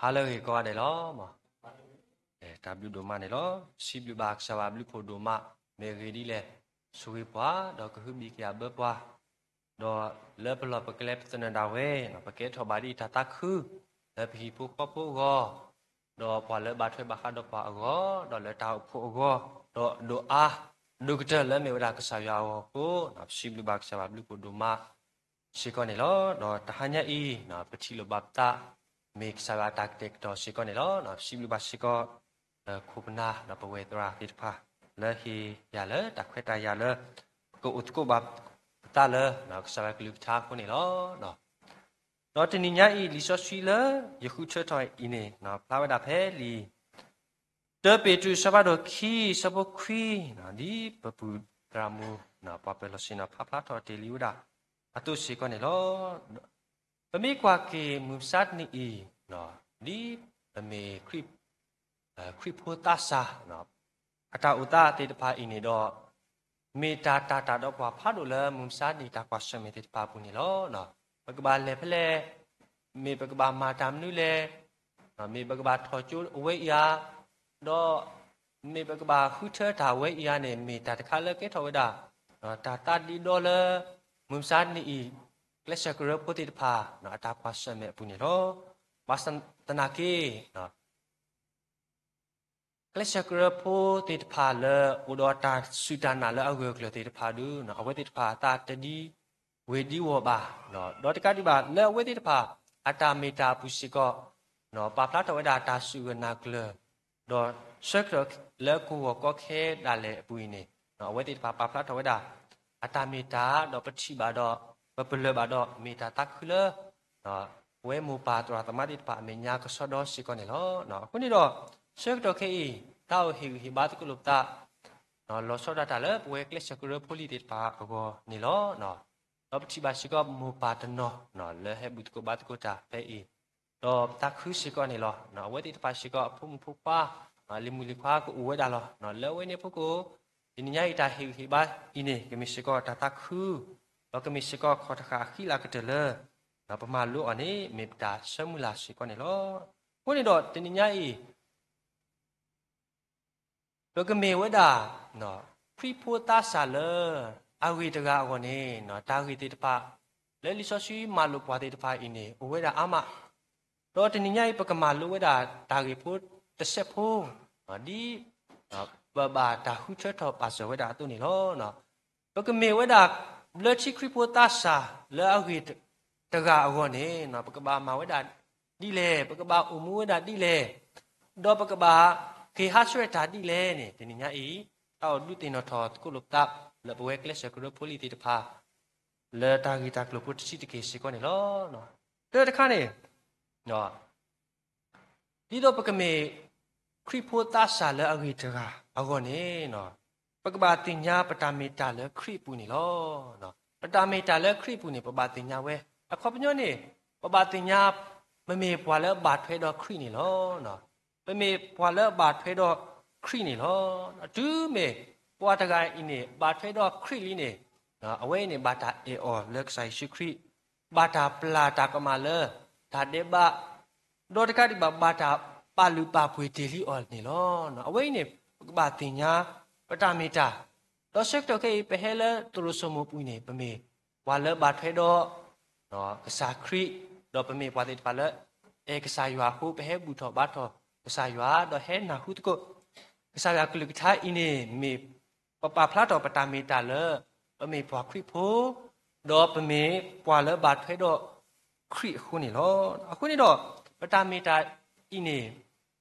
ဟါလၢအဂ့ၤကိးဂၤဒဲးလီၤ. တၢ်ဘျုးဒိၣ်မးန့ၣ်လီၤ. စံးဘျုးဘၣ်ကစၢ်ယွၤဘျုးဖှိၣ်ဒိၣ်မး, မ့ၢ်အဂ့ၢ်ဒ်လဲၣ်, ဆိၣ်ဂ့ၤပှၤ, ဒီးကဟုဘံၣ်ကယာ်ဘၢပှၤ, ဒီးလၢပလီၢ်ပကျဲပသနၢၣ်ဒၣ်ဝဲ, ပကဲထီၣ်ဘၣ်ဒ်တၢ်သးခု, လၢပဟံၣ်ဖိဃီဖိအဂီၢ်, ဒီးပှၤလၢဘၣ်ထွဲဘၣ်ဃးဒီးပှၤအဂီၢ်, ဒီးလၢတၢ်အိၣ်ဖှိၣ်အဂီၢ်, ဒီးဒိၣ်အါ, ဒိၣ်ကတၢၢ်လၢမ့ၢ်ဝဲဒၣ်ကစၢ်ယွၤအဂီၢ်အဃိ, ပစံးဘျုးဘၣ်ကစၢ်ယွၤဘျုးဖှိၣ်ဒိၣ်မး စ့ၢ်ကီးန့ၣ်လီၤ. ဒီးတဟါညါအံၤ, ပထံၣ်လိာ်ဘၣ်ပသး, မ့ၢ်ကစၢ်ယွၤအတၢ်ကတဲာ်ကတီၤစ့ၢ်ကီးန့ၣ်လီၤ. ပစံးဘျုးဘၣ်စ့ၢ်ကီး, ခိၣ်ပနၢ်ဒီးပဝဲသရၣ်သ့ၣ်တဖၣ်, လၢဟ့ၣ်ယၤလၢတၢ်ခွဲးတၢ်ယာ်လၢ, ပကအိၣ်သကိးဘၣ်ပသးလၢ, ကစၢ်ယွၤကလုၢ်ကထါအဃိန့ၣ်လီၤ. ဒီးတနံၤညါအံၤ လံာ်စီဆှံလၢယဃုထၢထီၣ်အံၤန့ၣ်, ဖျါဝဲဒၣ်ဖဲလံာ် တၢပ့းတရူး အဆၢဖးဒိၣ်ခံ အဆၢဖိခွံ, ဒ်ပပုၢ်သရၣ်မုၣ်, ပှၤပၢၤလီၢ်ဆ့ၣ်နီၤဖးဖျါထီၣ်တ့ၢ်လံဝဲဒၣ်အသိးစ့ၢ်ကီးန့ၣ်လီၤ. ပမ့ၢ်ကွၢ်က့ၤမုၢ်မဆါတနံၤအံၤ, ဒ်ပမ့ၢ် ခရံာ်ဖိသးစၢ်, အတၢ်အိၣ်သးသ့ၣ်တဖၣ်အံၤန့ၣ်ဒီး, မ့ၢ်တၢ်တၤတၢ်ဒီးပှၤဖးဒိၣ်လၢမုၢ်မဆါတနံၤတၢ်ကွၢ်ဆၢၣ်မဲာ်သ့ၣ်တဖၣ်အပူၤန့ၣ်လီၤ. ပကဘၣ်လဲၤဖဲလဲၣ်, မ့ၢ်ပကဘၣ်မၤတၢ်မနုၤလဲၣ်, မ့ၢ်ပကဘၣ်ထီၣ်ကၠိအဝဲအံၤဧါ, ဒီးမ့ၢ်ပကဘၣ်ဃုထၢတၢ်ဝဲအံၤဧါန့ၣ် မ့ၢ်တၢ်တခါလၢကဲထီၣ်ဝဲဒၣ်, တၢ်သးဒ့ဒီလၢ, မုၢ်မဆါတနံၤအံၤ, ကျဲးစၢးကရၢဖိသ့ၣ်တဖၣ်, အတၢ်ကွၢ်ဆၢၣ်မဲာ်အပူၤန့ၣ်လီၤ. ဘၣ်ဆၣ်သနာ်က့ ကျဲးစၢးကရၢဖိသ့ၣ်တဖၣ်လၢအိၣ်ဒီးတၢ်စူၢ်တၢ်နာ်လၢအဂၢၢ်အကျၢၤသ့ၣ်တဖၣ်ဒီး, အဝဲသ့ၣ်တဖၣ်အသးတဒံဝ့ၤဒံဝီၤဘၣ်, ဒီးတကးဒံးဘၣ်လၢအဝဲသ့ၣ်တဖၣ်အတၢ်မ့ၢ်တၢ်အပူၤစ့ၢ်ကီး, ပာ်ဖျါထီၣ်ဝဲဒၣ်တၢ်စူၢ်ဂၢၢ်နာ်ကျၢၤ, ဒီးဆၢကတီၢ်လၢကဝီၤကီခဲဒၣ်လဲာ်အပူၤအံၤန့ၣ်, အဝဲသ့ၣ်တဖၣ်ပာ်ဖျါထီၣ်ဝဲဒၣ်, အတၢ်မ့ၢ်တၢ်ဒီးပထံၣ်ဘၣ်ဒီး, ပပလၢၢ်ဘၣ်ဒီး မ့ၢ်တၢ်သးခုလၢ ပဝဲမိၢ်ပၢ်သရၣ်သမါသ့ၣ်တဖၣ်အမဲာ်ညါကဆှီဒီစ့ၢ်ကီးန့ၣ်လီၤ. အဃိန့ၣ်ဒီး, ဆၢကတီၢ်ခဲအံၤ, တၢ်အိၣ်ဟ့ၣ်ဂံၢ်ဟ့ၣ်ဘါသကိးလိာ်ပသး, လီၤဆီဒၣ်တၢ်လၢပဝဲကျဲးစၢးကရၢဖိလံၤသ့ၣ်တဖၣ်အဂီၢ်န့ၣ်လီၤ. ဒီးပထံၣ်ဘၣ်စ့ၢ်ကီးမိၢ်ပၢ်တနီၤ, လၢဟဲဘူၣ်သကိးဘါသကိးတၢ်ဖဲအံၤ, ဒီးပသးခုစ့ၢ်ကီးန့ၣ်လီၤ. အဝဲသ့ၣ်တဖၣ်စ့ၢ်ကီးအဖိမုၣ်ဖိခွါ, လံၤမုၣ်လံၤခွါကအိၣ်ဝဲဒၣ်လီၤ. လၢအဝဲန့ၣ်အဖီခိၣ်, တနံၤညါအံၤတၢ်ဟ့ၣ်ဂံၢ်ဟ့ၣ်ဘါအံၤန့ၣ် ကမ့ၢ်စ့ၢ်ကီးတၢ်သးခု, ဒီးကမ့ၢ်စ့ၢ်ကီးခီၣ်တဃာ်အဃံလၤကတၢၢ်လၢ, ပမၤလိအီၤန့ၣ် မ့ၢ်ပတၢ်ဆၢမုၢ်လၢ်စ့ၢ်ကီးန့ၣ်လီၤ. အဃိန့ၣ်ဒီးတနံၤညါအံၤ ပကမ့ၢ်ဝဲဒၣ်, ခရံာ်ဖိသးစၢ်လၢ, အဂ့ၤတဂၤအဂီၢ်န့ၣ်, တၢ်ဂ့ၢ်သ့ၣ်တဖၣ်, လၢလံာ်စီဆှံမၤလိာ်ပှၤသ့ၣ်တဖၣ်အံၤန့ၣ် အိၣ်ဝဲဒၣ်အါမး, ဒီးတနံၤညါအံၤပကမၤလိဝဲဒၣ်တၢ်ဂ့ၢ်ဖိတစဲးဖိ, ဒ်, ပဘၣ်တၢ်ဃုထၢထီၣ်ပာ်စၢၤဝဲဒၣ်အသိးန့ၣ်လီၤ. ပကမ့ၢ်ဝဲဒၣ်, ဘျၢထံခရံာ်ဖိသးစၢ်လၢအဂ့ၤတဂၤအဂီၢ်န့ၣ်, ပကဘၣ်မၤဝဲဒၣ်ဒ်လဲၣ်, ပကဘၣ်အိၣ်မူဝဲဒၣ်ဒ်လဲၣ်, ဒီးပကဘၣ်က့ၤဟးဆှဲးတၢ်ဒ်လဲၣ်န့ၣ် တနံၤညါအံၤ, တၢ်အိၣ်ဒုးသ့ၣ်နီၣ်ထီၣ်သကိးလိာ်ပသးလၢပဝဲကျဲးစၢးကရၢဖိလံၤသ့ၣ်တဖၣ်, လၢတၢ်ဂ့ၢ်တၢ်ကျိၤဖိတဆံးတက့ၢ်စ့ၢ်ကီးန့ၣ်လီၤ. တၢတခါန့ၣ် ဒ်သိးပကမ့ၢ်, ခရံာ်ဖိသးစၢ်လၢအဂ့ၤတဂၤအဂီၢ်န့ၣ်, ပကဘၣ်သ့ၣ်ညါပတၢ်မ့ၢ်တၢ်လၢခရံာ်အပူၤန့ၣ်လီၤ. ပတၢ်မ့ၢ်တၢ်လၢခရံာ်အပူၤန့ၣ် ပဘၣ်သ့ၣ်ညါဝဲ, အခီပညီန့ၣ်, ပဘၣ်သ့ၣ်ညါ, ပမ့ၢ်ပှၤလၢအဘၣ်ထွဲဒီးခရံာ်န့ၣ်လီၤ. ပမ့ၢ်ပှၤလၢအဘၣ်ထွဲဒီးခရံာ်န့ၣ်လီၤ. တုၤမ့ၢ်ပှၤတဂၤအံၤန့ၣ် ဘၣ်ထွဲဒီးခရံာ်လံန့ၣ်, အဝဲအံၤန့ၣ် ဘၣ်တၢ်အဲၣ်အီၤလၢကစၢ်ယ့ၣ်ၡူးခရံာ်, ဘၣ်တၢ်ပျၢ်တၢ်ကမၣ်လၢတၢ်ဒဲးဘး, ဒီးတကးဒံးဘၣ် ဘၣ်တၢ်ပာ်လုၢ်ပာ်ပှ့ၤတ့ၢ်လံအီၤန့ၣ်လီၤ. အဝဲအံၤန့ၣ် ပကဘၣ်သ့ၣ်ညါ ပတၢ်မ့ၢ်တၢ်, ဒီးဆၢကတီၢ်ခဲအံၤ ပဟဲလၢသရိာ်စိမိၣ်ပူၤန့ၣ် ပမ့ၢ်ပှၤလၢဘၣ်ထွဲဒီး ကစၢ်ခရံာ်, ဒီးပမ့ၢ်ပှၤသ့ၣ်တဖၣ်လၢ အဲၣ်ကစၢ်ယွၤအဃိ ပဟဲဘူၣ်ထီၣ်ဘါထီၣ်ကစၢ်ယွၤ ဒီးဟဲနၢ်ဟူသကိး ကစၢ်ယွၤကလုၢ်ကထါအံၤန့ၣ် မ့ၢ်ပပာ်ဖျါထီၣ်ပတၢ်မ့ၢ်တၢ်လၢ ပမ့ၢ်ပှၤခရံာ်ဖိ, ဒီးပမ့ၢ်ပှၤလၢဘၣ်ထွဲဒီးခရံာ်အဃိန့ၣ်လီၤ. အဃိန့ၣ်ဒီး ပတၢ်မ့ၢ်တၢ်အံၤန့ၣ်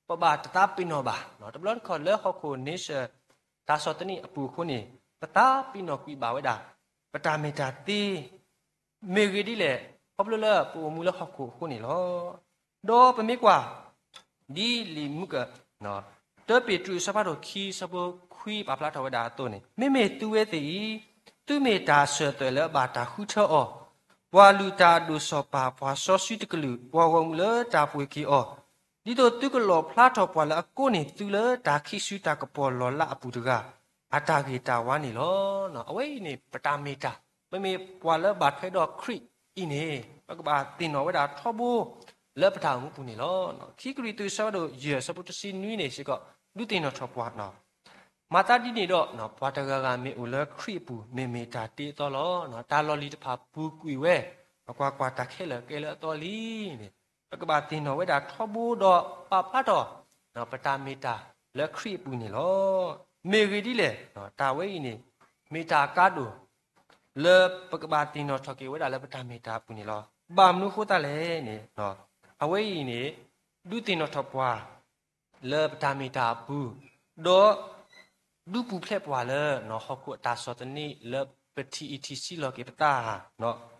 ပဘၣ်တသးပ့ၤနီၣ်ဘၣ်, တဘျီတခီၣ်လၢဟီၣ်ခိၣ်န့ဆၢၣ် တၢ်ဆီၣ်သနံးအပူၤအဃိန့ၣ် ပသးပ့ၤနီၣ်ကွံာ်ဘၣ်ဝဲဒၣ် ပတၢ်မ့ၢ်တၢ်သ့ မ့ၢ်ဂ့ၢ်ဒ်လဲၣ်, ခီဖျိလၢပအိၣ်မူလၢဟီၣ်ခိၣ်အဃိန့ၣ်လီၤ. ဒီးပမ့ၢ်ကွၢ် ဒ်လံာ်မုၢ်က တၢပ့းတရူးအဆၢဖးဒိၣ်ခံ အဆၢဖိခွံပာ်ဖျါထီၣ်ဝဲဒၣ်အသိးန့ၣ်, မ့မ့ၢ်သုဝဲသ့ၣ်အံၤ သုမ့ၢ်တၢ်စၢၢ်သွဲၣ်လၢအဘၣ်တၢ်ဃုထၢအီၤ, ပှၤလုၢ်တၢ်အဒိၣ်စီၤပၤ ပှၤစီဆှံတကလုာ် ပှၤဂီၢ်မုၢ်လၢတၢ်ပှ့ၤက့ၤအီၤ, ဒ်သိးသုကလီၣ်ဖျါထီၣ်ပှၤလၢအကိးန့ၢ်သုလၢ တၢ်ခံးစုတၢ်ကပီၤလီၤလးအပူၤတဂၤ အတၢ်ဂ့ၤတၢ်ဝါန့ၣ်လီၤ. အဝဲအံၤန့ၣ် ပတၢ်မ့ၢ်တၢ်, ပမ့ၢ်ပှၤလၢဘၣ်ထွဲဒီးခရံာ်အံၤန့ၣ် ပကဘၣ်သ့ၣ်နီၣ်ဝဲဒၣ်ထီဘိ လၢပတၢ်အိၣ်မူပူၤန့ၣ်လီၤ. ခံကရံၣ်သူး အဆၢဒိၣ်ယဲၢ် အဆၢဖိတဆံနွံန့ၣ်စ့ၢ်ကီး ဒုးသ့ၣ်နီၣ်ထီၣ်ပှၤ, မၤသးဒ်န့ၣ်ဒီး ပှၤတဂၤဂၤမ့ၢ်အိၣ်လၢခရံာ်အပူၤ မ့ၢ်မ့ၢ်တၢ်တ့အသီလီၤ. တၢ်လီၢ်လံၤတဖၣ်ပူၤကွံာ်ဝဲ, ကွၢ်ကွၢ်, တၢ်ခဲလၢာ်ကဲလၢအသီလံန့ၣ်, ပကဘၣ်သ့ၣ်နီၣ်ဝဲဒၣ်ထီဘိဒီးပာ်ဖျါထီၣ် ပတၢ်မ့ၢ်တၢ်လၢခရံာ်အပူၤန့ၣ်လီၤ. မ့ၢ်ဂ့ၢ်ဒ်လဲၣ်, တၢ်ဝဲအံၤန့ၣ် မ့ၢ်တၢ်အကါဒိၣ် လၢပကဘၣ်သ့ၣ်နီၣ်ထီၣ်က့ၤဝဲဒၣ်လၢပတၢ်မ့ၢ်တၢ်အပူၤန့ၣ်လီၤ. ဘၣ်မနုၤဃိသတးလဲၣ်န့ၣ်, အဝဲအံၤန့ၣ် ဒုးသ့ၣ်နီၣ်ထီၣ်ပှၤ လၢပတၢ်မ့ၢ်တၢ်အပူၤ, ဒီး ဒုးပူၤဖျဲးပှၤလၢ ဟီၣ်ခိၣ်အတၢ်ဆီၣ်သနံးလၢပထံၣ်အံၤထံၣ်ဆံးလီၤက့ၤပ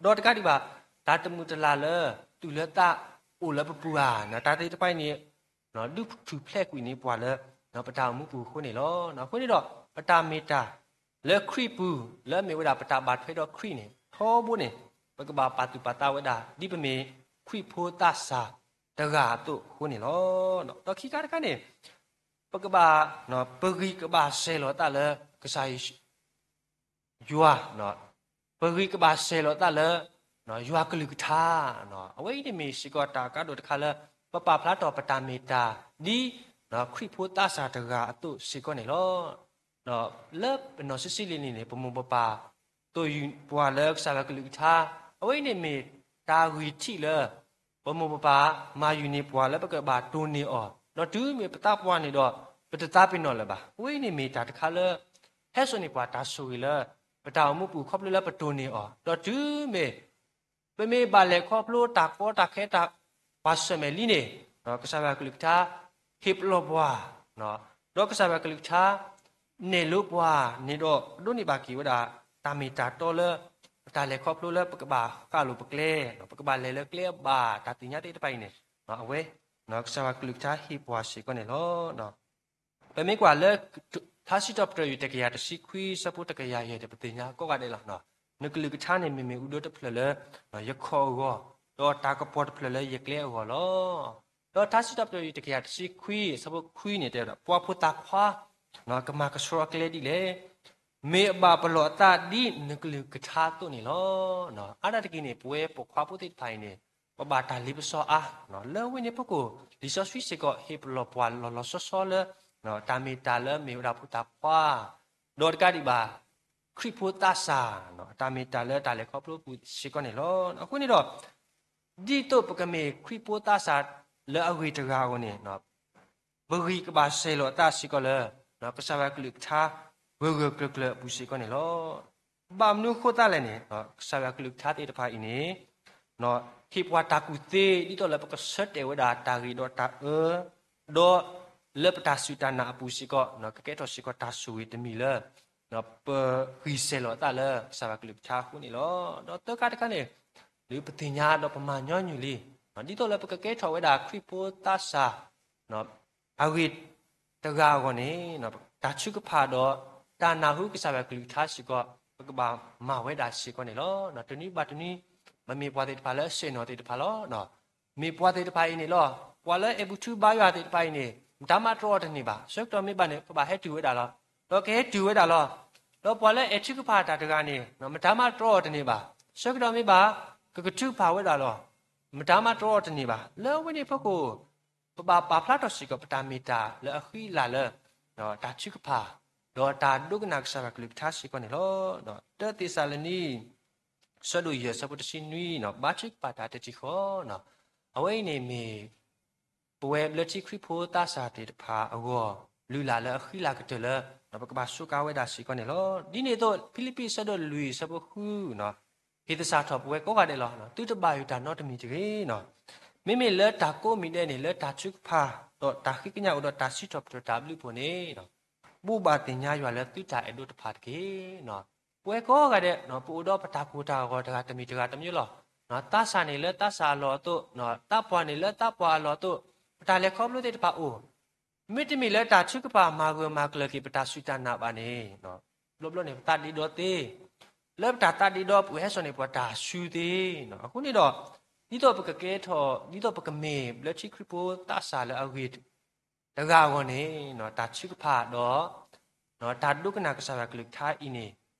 သး, ဒီးတကးဒံးဘၣ် တၢ်တမုာ်တလၤလၢ တုၤလၢသးအိၣ်လၢပပူၤဧါ, တၢ်သ့ၣ်တဖၣ်အံၤန့ၣ် ဒုးထူၣ်ဖျဲးကွံာ်န့ၢ်ပှၤလၢ ပတၢ်အိၣ်မူပူၤအဃိန့ၣ်လီၤ. အဃိန့ၣ်ဒီး ပတၢ်မ့ၢ်တၢ်လၢခရံာ်ပူၤ လၢအမ့ၢ်ဝဲဒၣ်ပတၢ်ဘၣ်ထွဲဒီးခရံာ်န့ၣ် ထီဘိန့ၣ် ပကဘၣ်ပာ်သူၣ်ပာ်သးဝဲဒၣ် ဒ်ပမ့ၢ်ခရံာ်ဖိသးစၢ်တဂၤအသိးအဃိန့ၣ်လီၤ. ဒီးခံခါတခါန့ၣ် ပကဘၣ် ပဂံၢ်ကဘၣ်စဲၤလီၤသးလၢ ကစၢ်ယွၤ, ပဂံၢ်ကဘၣ်စဲၤလီၤသးလၢ ယွၤကလုၢ်ကထါ, အဝဲအံၤန့ၣ်မ့ၢ်စ့ၢ်ကီးတၢ်အကါဒိၣ်တခါလၢ ပပာ်ဖျါထီၣ်ပတၢ်မ့ၢ်တၢ် ဒ် ခရံာ်ဖိသးစၢ်တဂၤအသိးစ့ၢ်ကီးန့ၣ်လီၤ. လၢပနီၢ်ဆံးဆံးလံန့ၣ် ပမိၢ်ပပၢ် သိၣ်ယုၢ်ပှၤလၢကစၢ်ယွၤကလုၢ်ကထါ, အဝဲအံၤန့ၣ်မ့ၢ်တၢ်ဂံၢ်ထံးလၢ ပမိၢ်ပပၢ်မၤယုၢ်န့ၢ်ပှၤလၢပကဘၣ်တိၢ်န့ၢ်အီၤ, ဒီးတုၤမ့ၢ်ပသးပှၢ်န့ၣ်ဒီး ပတသးပ့ၤနီၣ်လၢၤဘၣ်. အဝဲအံၤန့ၣ်မ့ၢ်တၢ်တခါလၢ ဟဲစိာ်န့ၢ်ပှၤတၢ်ဆိၣ်ဂ့ၤလၢ ပတၢ်အိၣ်မူပူၤ ခီဖျိလၢပတိၢ်န့ၢ်အီၤ, ဒီးတုၤမ့ၢ် ပမ့ၢ်ဘၣ်လဲၤခီဖျိတၢ်ကီတၢ်ခဲတၢ်ပှၤဆၢၣ်မဲာ်လံန့ၣ်, ကစၢ်ယွၤကလုၢ်ကထါ ဟ့ၣ်ပလီၢ်ပှၤ, ဒီးကစၢ်ယွၤကလုၢ်ကထါ နဲၣ်လိပှၤန့ၣ်ဒီး ဒိးန့ၢ်ဘၣ်က့ၤဝဲဒၣ် တၢ်မ့ၢ်တၢ်တီလၢ ပတၢ်လဲၤခီဖျိလၢပကဘၣ်ဃၣ်လိာ်ပကျဲ, ပကဘၣ်လဲၤလၢကျဲအဘၣ် တၢ်သ့ၣ်ညါသ့ၣ်တဖၣ်အံၤန့ၣ်, အဝဲ ကစၢ်ယွၤကလုၢ်ကထါဟ့ၣ်ပှၤစ့ၢ်ကီးန့ၣ်လီၤ. ပမ့ၢ်ကွၢ်လၢ ထါစံးထီၣ်ပတြၢၤ တကယၤတဆံခွံ ဆၢဖိတကယၤယဲၢ်န့ၣ် ပသ့ၣ်ညါကိးဂၤဒဲးလီၤ. နကလုၢ်ကထါန့ၣ် မ့မ့ၢ်အူဒၢတဖျၢၣ်လၢ ယခီၣ်အဂီၢ်, ဒီးတၢ်ကပီၤတဖျၢၣ်လၢယကျဲအဂီၢ်လီၤ. ဒီးထါစံးထီၣ်ပတြၢၤ တကယၤတဆံခွံ ဆၢဖိခွံန့ၣ် တဲဝဲဒၣ် ပှၤဖိသၣ်ခွါ ကမၤကဆှီအကျဲဒ်လဲၣ်. မ့ၢ်အဘၣ်ပလီၢ်အသးဒ်နကလုၢ်ကထါအသိးန့ၣ်လီၤ. အါဒၣ်တက့ၢ်န့ၣ် ပဝဲပိာ်ခွါဖိသ့ၣ်တဖၣ်အံၤန့ၣ် ပဘၣ်တၢ်လ့ပစီအါ, လၢဝဲန့ၣ်ဖီခိၣ် လံာ်စီဆှံစ့ၢ်ကီး ဟ့ၣ်ပလီၢ်ပှၤလီၤလီၤဆီဆီလၢ တၢ်မ့ၢ်တၢ်လၢမ့ၢ်ဝဲဒၣ်ဖိသၣ်ခွါ, ဒီးတကးဒံးဘၣ် ခရံာ်ဖိသးစၢ် တၢ်မ့ၢ်တၢ်လၢတၢ်လဲၤခီဖျိပူၤစ့ၢ်ကီးန့ၣ်လီၤ. အဃိန့ၣ်ဒီး ဒ်သိးပကမ့ၢ်ခရံာ်ဖိသးစၢ်လၢအဂ့ၤတဂၤအဂီၢ်န့ၣ် ပဂံၢ်ကဘၣ်စဲၤလီၤအသးစ့ၢ်ကီးလၢ ကစၢ်ယွၤကလုၢ်ကထါ ဂၢၢ်ဂၢၢ်ကျၢၤကျၢၤအပူၤစ့ၢ်ကီးန့ၣ်လီၤ. ဘၣ်မနုၤဃိသတးလဲၣ်န့ၣ် ကစၢ်ယွၤကလုၢ်ကထါသ့ၣ်တဖၣ်အံၤန့ၣ် ဟ့ၣ်ပှၤတၢ်ကူၣ်သ့ ဒ်သိးလၢပကဆၢတဲာ်ဝဲဒၣ်တၢ်ဂ့ၤဒီးတၢ်အၢ, ဒီးလၢပတၢ်စူၢ်တၢ်နာ်အပူၤစ့ၢ်ကီး ကကဲထီၣ်စ့ၢ်ကီးတၢ်ဆိၣ်ဂ့ၤတမံၤလၢ ပဂံၢ်စဲၤလီၤအသးလၢကစၢ်ယွၤကလုၢ်ကထါအဃိန့ၣ်လီၤ. ဒီးသၢခါတခါန့ၣ် ဒ်ပသ့ၣ်ညါဒီးပမၤညီနုၢ်လံ, ဒ်သိးလၢပကကဲထီၣ်ဝဲဒၣ်ခရံာ်ဖိသးစၢ် အဂ့ၤတဂၤအဂီၢ်န့ၣ် တၢ်ထုကဖၣ်ဒီးတၢ်နၢ်ဟူကစၢ်ယွၤကလုၢ်ကထါစ့ၢ်ကီး ပကဘၣ်မၤဝဲဒၣ်စ့ၢ်ကီးန့ၣ်လီၤ. တနွံဘၣ်တနွံ ပမ့ၢ်ပှၤသ့ၣ်တဖၣ်လၢအဆ့ၣ်နီၤသ့ၣ်တဖၣ်လီၤ. မ့ၢ်ပှၤသ့ၣ်တဖၣ်အံၤန့ၣ်လီၤ. ပှၤလၢအဲၣ်ဘူၣ်ထုဘါယွၤသ့ၣ်တဖၣ်အံၤန့ၣ် မတၤမးတြီအီၤတန့ၢ်ဘၣ်. ဆၢကတီၢ်မ့ၢ်ဘၣ်န့ၣ် ပဘၣ်ဟဲတုၤဝဲဒၣ်လီၤ. ဒီးကဟဲတုၤဝဲဒၣ်လီၤ. ဒီးပှၤလၢအဲၣ်ထုကဖၣ်တၢ်တဂၤန့ၣ် မတၤမးတြီအီၤတန့ၢ်ဘၣ်. ဆၢကတီၢ်မ့ၢ်ဘၣ် ကကထုကဖၣ်ဝဲဒၣ်လီၤ. မတၤမးတြီအီၤတန့ၢ်ဘၣ်. လၢအဝဲန့ၣ်ဖီခိၣ် ပဘၣ်ပာ်ဖျါထီၣ်စ့ၢ်ကီးပတၢ်မ့ၢ်တၢ်လၢအဃံအလၤလၢ တၢ်ထုကဖၣ် ဒီးတၢ်ဒိကနၣ်ကစၢ်ယွၤကလုၢ်ကထါစ့ၢ်ကီးန့ၣ်လီၤ. တၢသ့းစၤလနံ ဆၢဒိၣ်ယဲၢ်ဆၢဖိတဆံနွံ ဘါထုကဖၣ်တၢ်တထံၣ်ဃီ အဝဲအံၤန့ၣ်မ့ၢ် ပဝဲဘျၢထံခရံာ်ဖိသးစၢ်သ့ၣ်တဖၣ်အဂီၢ် လုၢ်လၢ်လၢအဃံလၤကတၢၢ်လၢ ပကဘၣ်စူးကါဝဲဒၣ်စ့ၢ်ကီးန့ၣ်လီၤ. ဒ်န့ၣ်အသိး ဖံလံးပံးဆၢဒိၣ်လွံၢ်ဆၢဖိဃု ဟ့ၣ်သဆၣ်ထီၣ်ပဝဲကိးဂၤဒဲးလီၤ. သုတဘၣ်ယိၣ်တၢ်နီတမံၤတဂ့ၤ. မ့မ့ၢ်လၢတၢ်ကိးမံၤဒဲးန့ၣ် လၢတၢ်ထုကဖၣ် ဒီးတၢ်ဃ့ကညးအိၣ်ဒီးတၢ်စံးထီၣ်ပတြၢၤတၢ်ဘျုးဖှိၣ်န့ၣ် ဘိးဘၣ်သ့ၣ်ညါယွၤလၢသုတၢ်အဲၣ်ဒိးတဖၣ်တက့ၢ်. ပဝဲကိးဂၤဒဲး ပအိၣ်ဒီးပတၢ်ကိၢ်တၢ်ဂီၤတဂၤတမံၤတဂၤတမံၤလီၤ. သးစၢ်န့ၣ်လၢသးစၢ်အလီၢ်အသိး, သးပှၢ်န့ၣ်လၢသးပှၢ်အလီၢ်အသိး, ပတၢ်လဲၤခီဖျိသ့ၣ်တဖၣ်အိၣ်, မ့တမ့ၢ်လၢတၢ်ထုကဖၣ်မၤဂၢၢ်မၤကျၢၤက့ၤပတၢ်စူၢ်တၢ်နာ်ဘၣ်န့ၣ်, ဘျီဘျီန့ၣ် ပသးဒ့ဒီသ့, လၢပတၢ်သးဒ့ဒီပူၤဟဲစိာ်န့ၢ်ပှၤတၢ်ဆူသ့. အဃိန့ၣ်ဒီး ဒ်သိးပကကဲထီၣ်, ဒ်သိးပကမ့ၢ်ဘျၢထံခရံာ်ဖိသးစၢ်လၢအဂ့ၤ တဂၤအဂီၢ်န့ၣ်, တၢ်ထုကဖၣ်ဒီး တၢ်ဒိကနၣ်ကစၢ်ယွၤကလုၢ်ကထါအံၤန့ၣ်,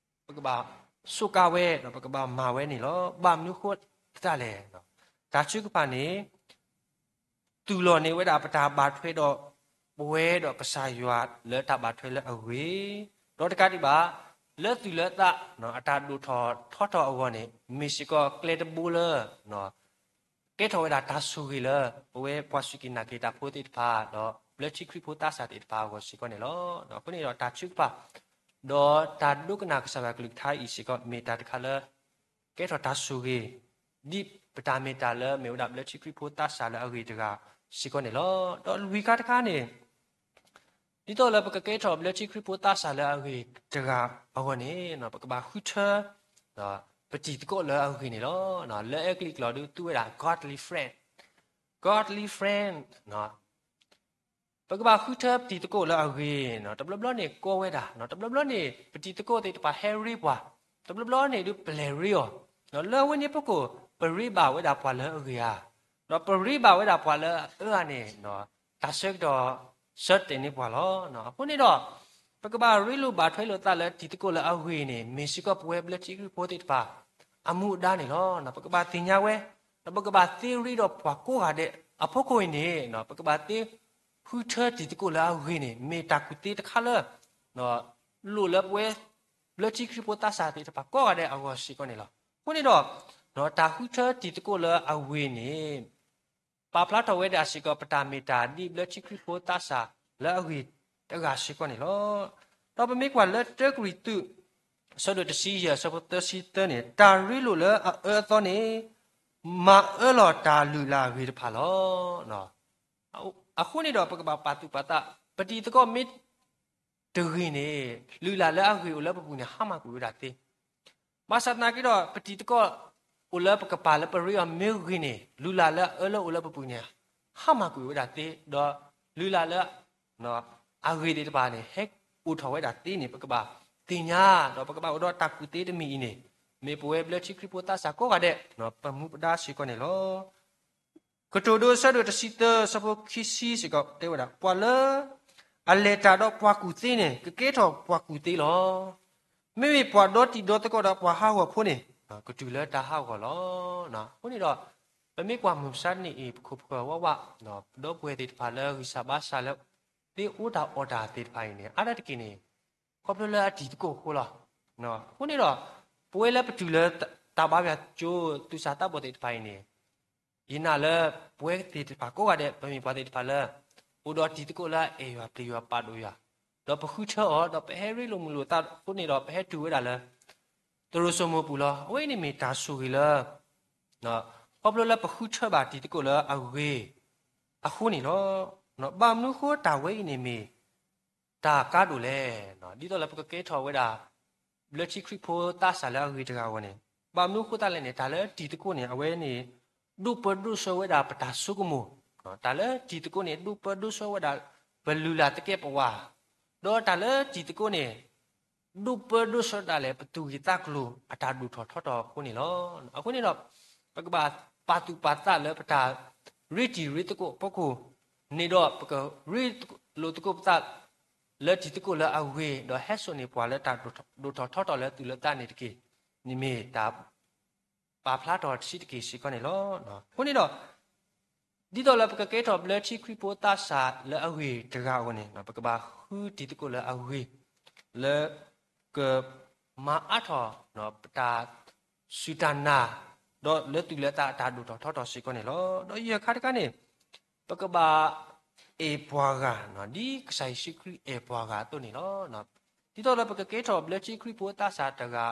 ပကဘၣ်စူးကါဝဲဒီးပကဘၣ်မၤဝဲန့ၣ်လီၤ. ဘၣ်မနုၤဃိသတးလဲၣ်. တၢ်ထုကဖၣ်န့ၣ် သူၣ်လီၤန့ၢ်ဝဲဒၣ်ပတၢ်ဘၣ်ထွဲဒီး ပဝဲဒီးကစၢ်ယွၤလၢတၢ်ဘၣ်ထွဲလၢအဂ့ၤ, ဒီးတကးဒံးဘၣ် လၢသူၣ်လၢသး အတၢ်ဒိၣ်ထီၣ်ထီထီၣ်အဂီၢ်န့ၣ် မ့ၢ်စ့ၢ်ကီးကျဲတဘိလၢ ကဲထီၣ်ဝဲဒၣ်တၢ်ဆိၣ်ဂ့ၤလၢ ပဝဲပှၤစူၢ်က့ၤနာ်က့ၤတၢ်ဖိသ့ၣ်တဖၣ် ဒီးဘျၢထံခရံာ်ဖိသးစၢ်သ့ၣ်တဖၣ်အဂီၢ်စ့ၢ်ကီးန့ၣ်လီၤ. အဃိန့ၣ်ဒီးတၢ်ထုကဖၣ် ဒီးတၢ်ဒိကနၣ်ကစၢ်ယွၤကလုၢ်ကထါအံၤစ့ၢ်ကီး မ့ၢ်တၢ်တခါလၢ ကဲထီၣ်တၢ်ဆိၣ်ဂ့ၤ ဒ်ပတၢ်မ့ၢ်တၢ်လၢမ့ၢ်ဝဲဒၣ်ဘျၢထံခရံာ်ဖိသးစၢ်လၢအဂ့ၤတဂၤစ့ၢ်ကီးန့ၣ်လီၤ. ဒီးလွံၢ်ခါတခါန့ၣ် ဒ်သိးလၢပကကဲထီၣ်ဘျၢထံခရံာ်ဖိသးစၢ်လၢအဂ့ၤတဂၤအဂီၢ်န့ၣ် ပကဘၣ်ဃုထၢ ပတံၤသကိးလၢအဂ့ၤန့ၣ်လီၤ. လၢအဲကလံးကျိာ်ဒုးသူဝဲဒၣ် godly friend, godly friend ပကဘၣ်ဃုထၢပတံၤသကိးလၢအဂ့ၤ, တဘျီဘျီန့ၣ်ကီဝဲဒၣ်, တဘျီဘျီန့ၣ် ပတံၤသကိးသ့ၣ်တဖၣ်ဟဲရ့ပှၤ, တဘျီဘျီန့ၣ်ဒုးပလဲၤရ့အီၤ, လၢအဝဲန့ၣ်အဖီခိၣ် ပရ့ဘၣ်ဝဲဒၣ်ပှၤလၢအဂ့ၤဧါ, ဒီးပရ့ဘၣ်ဝဲဒၣ်ပှၤလၢအအၢဧါန့ၣ် တၢ်ဆၢကတီၢ်ဆၢတဲာ်န့ၢ်ပှၤလီၤ. အဃိန့ၣ်ဒီး ပကဘၣ်ရ့လိာ်ဘၣ်ထွဲလိာ်သးလၢတံၤသကိးလၢအဂ့ၤန့ၣ် မ့ၢ်စ့ၢ်ကီးပဝဲဘျၢထံခရံာ်ဖိသ့ၣ်တဖၣ် အမူအဒါန့ၣ်လီၤ. ပကဘၣ်သ့ၣ်ညါဝဲ, ဒီးပကဘၣ်သ့ရ့ဒီးပှၤကိးဂၤဒဲးအဖီခိၣ်အံၤန့ၣ် ပကဘၣ်သ့ဃုထၢတံၤသကိးလၢအဂ့ၤန့ၣ် မ့ၢ်တၢ်ကူၣ်သ့တခါလၢ လိၣ်လၢပဝဲဘျၢထံခရံာ်ဖိသးစၢ်သ့ၣ်တဖၣ်ကိးဂၤဒဲးအဂီၢ်စ့ၢ်ကီးန့ၣ်လီၤ. အဃိန့ၣ်ဒီး တၢ်ဃုထၢတံၤသကိးလၢအဂ့ၤန့ၣ် ပာ်ဖျါထီၣ်ဝဲဒၣ်စ့ၢ်ကီး ပတၢ်မ့ၢ်တၢ်ဒ်ဘျၢထံခရံာ်ဖိသးစၢ်လၢအဂ့ၤတဂၤစ့ၢ်ကီးန့ၣ်လီၤ. ဒီးပမ့ၢ်ကွၢ်လၢတၢကရံၣ်သူး အဆၢဒိၣ်တဆံယဲၢ် အဆၢဖိသၢဆံသၢန့ၣ် တၢ်ရ့လိာ်လၢအအၢအသီန့ၣ် မၤအၢလီၤတၢ်လုၢ်လၢ်အဂ့ၤတဖၣ်လီၤ. အဃိန့ၣ်ဒီး ပကဘၣ်ပာ်သူၣ်ပာ်သး ပတံၤသကိးမ့ၢ် တဂ့ၤန့ၣ် လုၢ်လၢ်လၢအဂ့ၤအိၣ်လၢပပူၤန့ၣ် ဟါမၢ်ကွံာ်ဝဲဒၣ်သ့. ဘၣ်ဆၣ်သနာ်က့ဒီး ပတံၤသကိးအိၣ်လၢပကပၤလၢပရ့အီၤမ့ၢ်ဂ့ၤန့ၣ် လုၢ်လၢ်လၢအအၢလၢအိၣ်လၢပပူၤန့ၣ် ဟါမၢ်ကွံာ်ဝဲဒၣ်သ့, ဒီးလုၢ်လၢ်လၢ အဂ့ၤသ့ၣ်တဖၣ်န့ၣ် ဟဲအိၣ်ထီၣ်ဝဲဒၣ်သ့န့ၣ် ပကဘၣ်သ့ၣ်ညါ, ဒီးပကဘၣ်အိၣ်ဒီးတၢ်ကူၣ်သ့တမံၤအံၤန့ၣ် မ့ၢ်ပဝဲဘျၢထံခရံာ်ဖိသးစၢ်ကိးဂၤဒဲး ပမူပဒါစ့ၢ်ကီးန့ၣ်လီၤ. ကတိၤဒိ အဆၢဒိၣ်တဆံသၢ အဆၢဖိခံဆံစ့ၢ်ကီးတဲဝဲဒၣ်, ပှၤလၢအလဲၤတၢ်ဒီးပှၤကူၣ်သ့န့ၣ် ကကဲထီၣ်ပှၤကူၣ်သ့လီၤ. မ့မ့ၢ်ပှၤဒီတံၤဒီသကိးဒီးပှၤဟးဂီၤဖိန့ၣ် ကတုၤလၢတၢ်ဟးဂီၤလီၤ. အဃိန့ၣ်ဒီး ပမ့ၢ်ကွၢ်မုၢ်မဆါတနံၤအံၤ ပခိၣ်ပဃၢၤဝးဝး ပဒီပုၢ်ဝဲၢ်သ့ၣ်တဖၣ်လၢဂံၢ်စၢ်ဘါစၢ်လၢ သ့အိၣ်တၢ်အီၣ်တၢ်သ့ၣ်တဖၣ်အံၤန့ၣ် အါဒၣ်တက့ၢ်န့ၣ် ခီဖျိလၢအတံၤသကိးအဃိလီၤ. အဃိန့ၣ်ဒီး ပဝဲလၢပတုၤလၢတၢ်ဘါယွၤကၠိ သူၣ်စၢ်သးဘီၣ်သ့ၣ်တဖၣ်အံၤန့ၣ် ယနာ်လၢပဝဲသ့ၣ်တဖၣ်ကိးဂၤဒဲး ပမ့ၢ်ပှၤသ့ၣ်တဖၣ်လၢ အိၣ်ဒီးတံၤသကိးလၢအအဲၣ်ယွၤပျံၤယွၤပာ်ဒိၣ်ယွၤ, ဒီးပဃုထၢအီၤ ဒီးပဟဲရ့လိာ်မုာ်လိာ်သးအဃိန့ၣ်ဒီး ပဟဲတုၤဝဲဒၣ်လၢ သရိာ်စိမိၢ်ပူၤလီၤ. အဝဲအံၤန့ၣ်မ့ၢ်တၢ်ဆိၣ်ဂ့ၤလၢ ခီဖျိလၢပဃုထၢဘၣ်တံၤသကိးလၢအဂ့ၤ အဃိန့ၣ်လီၤ. ဘၣ်မနုၤအဃိတၢ်ဝဲအံၤန့ၣ်မ့ၢ် တၢ်ကါဒိၣ်လဲၣ်. ဒ်သိးလၢပကကဲထီၣ်ဝဲဒၣ် ဘျၢထံခရံာ်ဖိသးစၢ်လၢအဂ့ၤတဂၤအဂီၢ်န့ၣ် ဘၣ်မနုၤအဃိသတးလဲၣ်န့ၣ် တၢ်လၢတံၤသကိးန့ၣ် အဝဲန့ၣ် ဒိၣ်ပၢဒိၣ်ဆှၢဝဲဒၣ်ပတၢ်ဆိကမိၣ်, တၢ်လၢတံၤသကိးန့ၣ် ဒိၣ်ပၢဒိၣ်ဆှၢဝဲဒၣ် ပလုၢ်လၢ်သကဲးပဝး, ဒီးတၢ်လၢတံၤသကိးန့ၣ် ဒိၣ်ပၢဒိၣ်ဆှၢဒၣ်လဲာ် ပသူၣ်ဂ့ၤသးကျိၤအတၢ်ဒိၣ်ထီၣ်ထီထီၣ်အဃိန့ၣ်လီၤ. အဃိန့ၣ်ဒီး ပကဘၣ်ပာ်သူၣ်ပာ်သးလၢပတၢ်ရ့တံၤရ့သကိးအဖီခိၣ်န့ၣ်ဒီး ပကရ့လိာ်သကိးပသးလၢတံၤသကိးလၢအဂ့ၤ ဒီးဟဲစိာ်န့ၢ်ပှၤလၢတၢ်ဒိၣ်ထီၣ်ထီထီၣ်လၢသူၣ်လၢသးန့ၣ်တက့ၢ်. န့ၣ်မ့ၢ်တၢ်ပာ်ဖျါထီၣ်တဆံးတက့ၢ်စ့ၢ်ကီးန့ၣ်လီၤ. အဃိန့ၣ်ဒီး ဒ်သိးလၢပကကဲထီၣ်ဘျၢထံခရံာ်ဖိသးစၢ်လၢအဂ့ၤတဂၤအဂီၢ်န့ၣ် ပကဘၣ်ဃုတံၤသကိးလၢအဂ့ၤ လၢကမၤအါထီၣ်ပတၢ်စူၢ်တၢ်နာ် ဒီးလၢသူၣ်လၢသးအတၢ်ဒိၣ်ထီၣ်ထီထီၣ်စ့ၢ်ကီးန့ၣ်လီၤ. ဒီးယဲၢ်ခါတခါန့ၣ် ပကဘၣ်အဲၣ်ပှၤဂၤ ဒ်ကစၢ်ယ့ၣ်ၡူးခရံာ်အဲၣ်ပှၤဂၤအသိးန့ၣ်လီၤ. ဒ်သိးလၢပကကဲထီၣ်ဘျၢထံခရံာ်ဖိသးစၢ်တဂၤ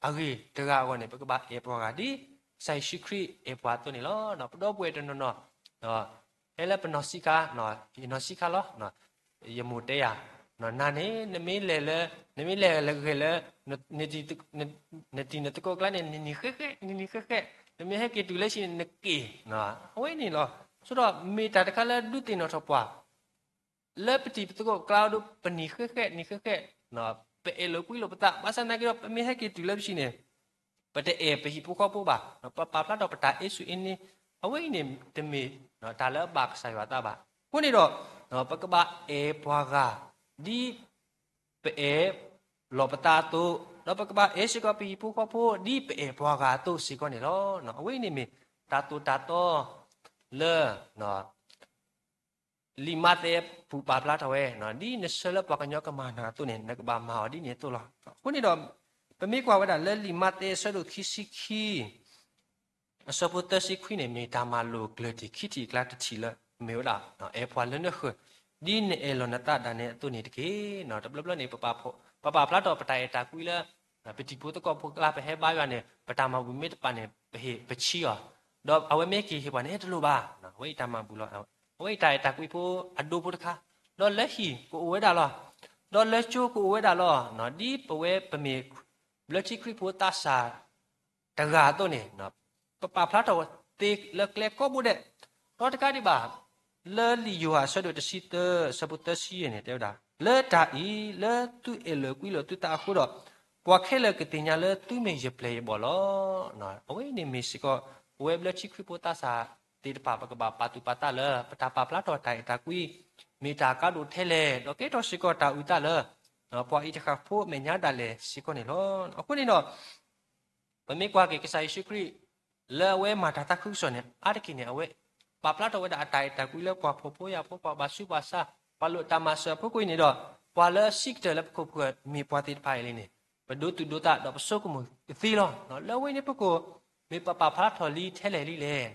အဂ့ၤတဂၤအဂီၢ်န့ၣ် ပကဘၣ်အဲၣ်ပှၤဂၤ ဒ်ကစၢ်ယ့ၣ်ၡူးခရံာ်အဲၣ်ပှၤအသိးန့ၣ်လီၤ. ပဒီပုၢ်ဝဲၢ်တနီၤနီၤ ဟဲလၢပနီၢ်ဆံးခါ, ယနီၢ်ဆံးခါလီၤ. ယမိၢ်တဲယၤ, နၤန့ၣ် နမ့ၢ်လဲၤလၢ, နမ့ၢ်လဲၤဂဲၤလၢ နတံၤနသကိးကျါန့ၣ် နနံၤဃဲးဃဲး, နနံၤဃဲးဃဲး, နမ့ၢ်ဟဲက့ၤတုၤလၢဟံၣ်န့ၣ် နက့ၤ, အဝဲန့ၣ်လီၤ. ဆိဒီးမ့ၢ်တၢ်တခါလၢဒုးသ့ၣ်နီၣ်ထီၣ်ပှၤ လၢပတံၤပသကိးကျါဒီး ပနံၤဃဲးဃဲး နံၤဃဲးဃဲး, ပအဲၣ်လိာ်ကွံလိာ်ပသး, ဘၣ်ဆၣ်သနာ်က့ဒီး ပမ့ၢ်ဟဲက့ၤတုၤလၢပဟံၣ်န့ၣ် ပတအဲၣ်ပဟံၣ်ဖိဃီဖိဘၣ်, ပပာ်ဖျါထီၣ်ပတၢ်အဲၣ်ဆူၣ်အဲၣ်န့ၣ်, အဝဲအံၤန့ၣ်တမ့ၢ်တၢ်လၢအဘၣ်ကစၢ်ယွၤအသးဘၣ်. အဃိန့ၣ်ဒီး ပကဘၣ်အဲၣ်ပှၤဂၤ ဒ် ပအဲၣ်လီၤပသးအသိး, ဒီးပကဘၣ်အဲၣ်စ့ၢ်ကီးပဟံၣ်ဖိဃီဖိ ဒ်ပအဲၣ်ပှၤဂၤအသိးစ့ၢ်ကီးန့ၣ်လီၤ. အဝဲအံၤန့ၣ်မ့ၢ်တၢ်သိၣ်တၢ်သီလၢ လံာ်မးသဲပူၤပာ်ဖျါထီၣ်ဝဲ, ဒ်နဆှၢလၢပှၤကညီကမၤနၤအသိးန့ၣ် နကဘၣ်မၤအီၤဒ်န့ၣ်အသိးလီၤ. အဃိန့ၣ်ဒီး ပမ့ၢ်ကွၢ်ဝဲဒၣ်လၢလံာ်မးသဲအဆၢဒိၣ်ခံဆံခံ အဆၢဖိသၢဆံခွံန့ၣ် မ့ၢ်တၢ်မၤလိာ်ကျၢၢ်ထံးခံထံၣ်အကျါတထံၣ်လၢ မ့ၢ်ဝဲဒၣ် အဲၣ်ပှၤလၢနဃၢၤ ဒ်နအဲၣ်လီၤနသးဒၣ်နဲအသိးန့ၣ်တက့ၢ်. တဘျီဘျီန့ၣ် ပပာ်ဖျါထီၣ်ပတၢ်အဲၣ်တၢ်ကွံလၢ ပတံၤဖိသကိးဖိအကျါ ပဟဲဘါယွၤန့ၣ် ပတၢ်မၤဘူၣ်မ့ၢ်တပာ်န့ၣ် ပဟ့ၣ်ပဆံးအီၤ, ဒီးအဝဲမ့ၢ်က့ၤဟ့ၣ်ပှၤန့ၣ် တလိၣ်ဘၣ်, အဝဲအံၤတၢ်မၤဘူၣ်လီၤ. အဝဲအံၤတၢ်အဲၣ်တၢ်ကွံဖိအဒိဖိတခါ, ဒီးလၢဟံၣ်ကအိၣ်ဝဲဒၣ်လီၤ, ဒီးလၢကၠိကအိၣ်ဝဲဒၣ်လီၤ. ဒ်ပဝဲပမ့ၢ် ဘျၢထံခရံာ်ဖိသးစၢ် တဂၤအသိးန့ၣ်, ပပာ်ဖျါထီၣ်သ့လၢကျဲကိးဘိဒဲး, ဒီးတကးဒံးဘၣ် လၢလံာ်ယိၤဟၣ်အဆၢဒိၣ်တဆံသၢ အဆၢဖိသၢဆံယဲၢ်န့ၣ် တဲဝဲဒၣ်, လၢတၢ်အံၤ လၢသုအဲၣ်လၢာ်ကွံလၢာ်သုသးအဃိဒီး, ပှၤခဲလၢာ်ကသ့ၣ်ညါလၢသုမ့ၢ်ယပျဲၢ်ယဘီၣ်လီၤ. အဝဲန့ၣ်မ့ၢ်စ့ၢ်ကီး ပဝဲဘျၢထံခရံာ်ဖိသးစၢ်သ့ၣ်တဖၣ် ပကဘၣ်ပာ်သူၣ်ပာ်သးလၢ ပတၢ်ပာ်ဖျါထီၣ်တၢ်အဲၣ်တၢ်ကွံ မ့ၢ်တၢ်ကါဒိၣ်ထဲလဲၣ်, ဒီးကဲထီၣ်စ့ၢ်ကီးတၢ်အုၣ်သးလၢ ပှၤအံၤတဃၣ်ဖိအမဲာ်ညါဒၣ်လဲာ်စ့ၢ်ကီးန့ၣ်လီၤ. အဃိန့ၣ်ဒီး ပမ့ၢ်ကွၢ်က့ၤကစၢ်ယ့ၣ်ၡူးခရံာ် လၢအဝဲမၤတၢ်သးခုကစီၣ်န့ၣ် အါတက့ၢ်န့ၣ် အဝဲပာ်ဖျါထီၣ်ဝဲဒၣ်အတၢ်အဲၣ်တၢ်ကွံလၢပှၤဖှီၣ်ဖိယာ်ဖိ ပှၤဘၣ်ဆူးဘၣ်ဆါ ပှၤလိၣ်တၢ်မၤစၢၤအဖီခိၣ်အံၤန့ၣ်ဒီး, ပှၤလၢအစံးကတၢၢ်လၢပခိၣ်ပဃၢၤမ့ၢ်ပှၤသ့ၣ်တဖၣ်အံၤန့ၣ် ပဒိးသူၣ်ဒိးသးဒီးပဆိကမိၣ်ကသ့လီၤ. လၢအဝဲန့ၣ်အဖီခိၣ် မ့ၢ်ပပာ်ဖျါထီၣ်လံထဲလဲၣ်လံလဲၣ်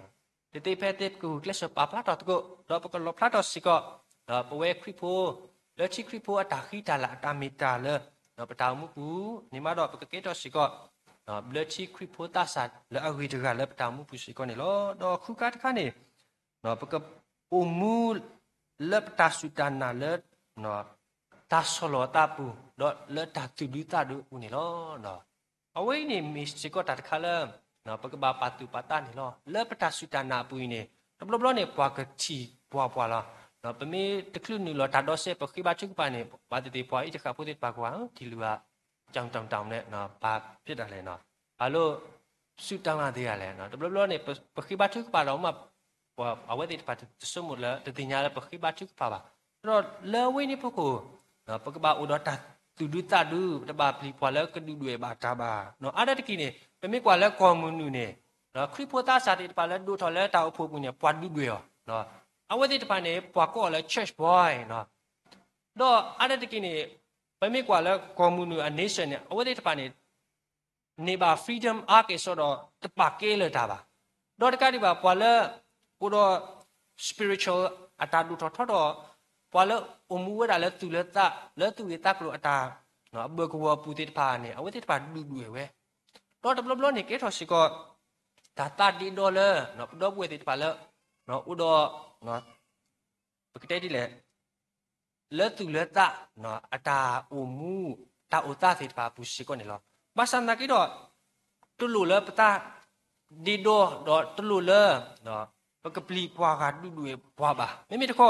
တသ့ဖဲသ့ ပကဂုာ်ကျဲးစၢးပာ်ဖျါထီၣ်သကိး ဒီးပကလီၣ်ဖျါထီၣ်စ့ၢ်ကီး ပဝဲခရံာ်ဖိ လၢထံခရံာ်ဖိအတၢ်ဃံတၢ်လၤအတၢ်မ့ၢ်တၢ်လၢ ပတၢ်အိၣ်မူပူၤန့ၣ်မးဒီး ပကကဲထီၣ်စ့ၢ်ကီး ဘျၢထံခရံာ်ဖိသးစၢ်လၢအဂ့ၤတဂၤလၢပတၢ်အိၣ်မူပူၤစ့ၢ်ကီးန့ၣ်လီၤ. ဒီးဃုခါတခါန့ၣ် ပကအိၣ်မူလၢပတၢ်စူၢ်တၢ်နာ်လၢ တၢ်ဆီၣ်လီၤအသးအပူၤ ဒီးလၢတၢ်သူၣ်ဒူသးဒူအပူၤန့ၣ်လီၤ. အဝဲအံၤန့ၣ်မ့ၢ်စ့ၢ်ကီးတၢ်တခါလၢ ပကဘၣ်ပာ်သူၣ်ပာ်သးန့ၣ်လီၤ. လၢပတၢ်စူၢ်တၢ်နာ်အပူၤအံၤန့ၣ် တဘျီဘျီန့ၣ် ပှၤကထံၣ်ပှၤပှၤလီၤ. ပမ့ၢ်တချုးနုာ်လီၤတၢ်ဒီးစဲး ပဃ့ဘါထုကဖၣ်န့ၣ် ဘၣ်သ့ၣ်သ့ၣ်ပှၤအံၤတဃၣ်ဖိသ့ၣ်တဖၣ်ကွၢ် ထံၣ်လုၢ်ဧါ ကၠီတၢ်တၢ်န့ၣ် ဘၣ်ဖဲဒၣ်လဲၣ်, ဘၣ်လိၣ်စူၢ်တၢ်မၤသ့ဂၤလဲၣ်. တဘျီဘျီန့ၣ် ပဃ့ဘါထုကဖၣ်ဒီးမး အဝဲသ့ၣ်တဖၣ်တဆိကမိၣ်လၢ တသ့ၣ်ညါလၢပဃ့ဘါထုကဖၣ်ဘၣ်. ဒီးလၢအဝဲန့ၣ်အဖီခိၣ် ပကဘၣ်အိၣ်ဒီးတၢ်သူၣ်ဒူသးဒူ ပတဘၣ်ပျံၤပှၤလၢကဒုၣ်ဒွဲၣ်ဘၣ်တၢ်ဘၣ်. အါဒၣ်တက့ၢ်န့ၣ် ပမ့ၢ်ကွၢ်လၢကီၢ်မုၢ်နုာ်န့ၣ် ခရံာ်ဖိသးစၢ်သ့ၣ်တဖၣ်လၢဒိၣ်ထီၣ်လၢတၢ်အိၣ်ဖှိၣ်ပူၤန့ၣ် ပှၤဒုၣ်ဒွဲၣ်အီၤ. အဝဲသ့ၣ်တဖၣ်န့ၣ် ပှၤကိးအီၤလၢ church boy ဒီးအါဒၣ်တက့ၢ်န့ၣ် ပမ့ၢ်ကွၢ်လၢကီၢ်မုၢ်နုာ်အ nation န့ၣ် အဝဲသ့ၣ်တဖၣ်န့ၣ် န့ၢ်ဘၣ် freedom အါကဲၣ်ဆိးဒီး တပာ်ကဲလၢာ်တၢ်ဘၣ်. ဒီးတကးဒံးဘၣ် ပှၤလၢအိၣ်ဒီး spiritual အတၢ်ဒိၣ်ထီၣ်ထီထီၣ်, ပှၤလၢအိၣ်မူဝဲဒၣ်လၢသူၣ်လၢသး လၢသူၣ်ဂ့ၤသးကျိၤအတၢ် အဘၢၣ်ကဝီၤအပူၤသ့ၣ်တဖၣ်န့ၣ် အဝဲသ့ၣ်တဖၣ်ဒုၣ်ဒွဲၣ်ဝဲ. ဒီးတဘျီဘျီန့ၣ် ကဲထီၣ်စ့ၢ်ကီး တၢ်သးဒ့ဒီလၢ ပဒီပုၢ်ဝဲၢ်သ့ၣ်တဖၣ်လၢ အိၣ်ဒီး ပကတဲဒ်လဲၣ် လၢသူၣ်လၢသး အတၢ်အိၣ်မူ တၢ်အိၣ်သးသ့ၣ်တဖၣ်အပူၤစ့ၢ်ကီးန့ၣ်လီၤ. ဘၣ်ဆၣ်သနာ်က့ဒီး တလိၣ်လၢပသးဒ့ဒီ ဒီးတလိၣ်လၢ ပကပျံၤပှၤဂၤဒုၣ်ဒွဲၣ်ပှၤဘၣ်. မ့မ့ၢ်တခီ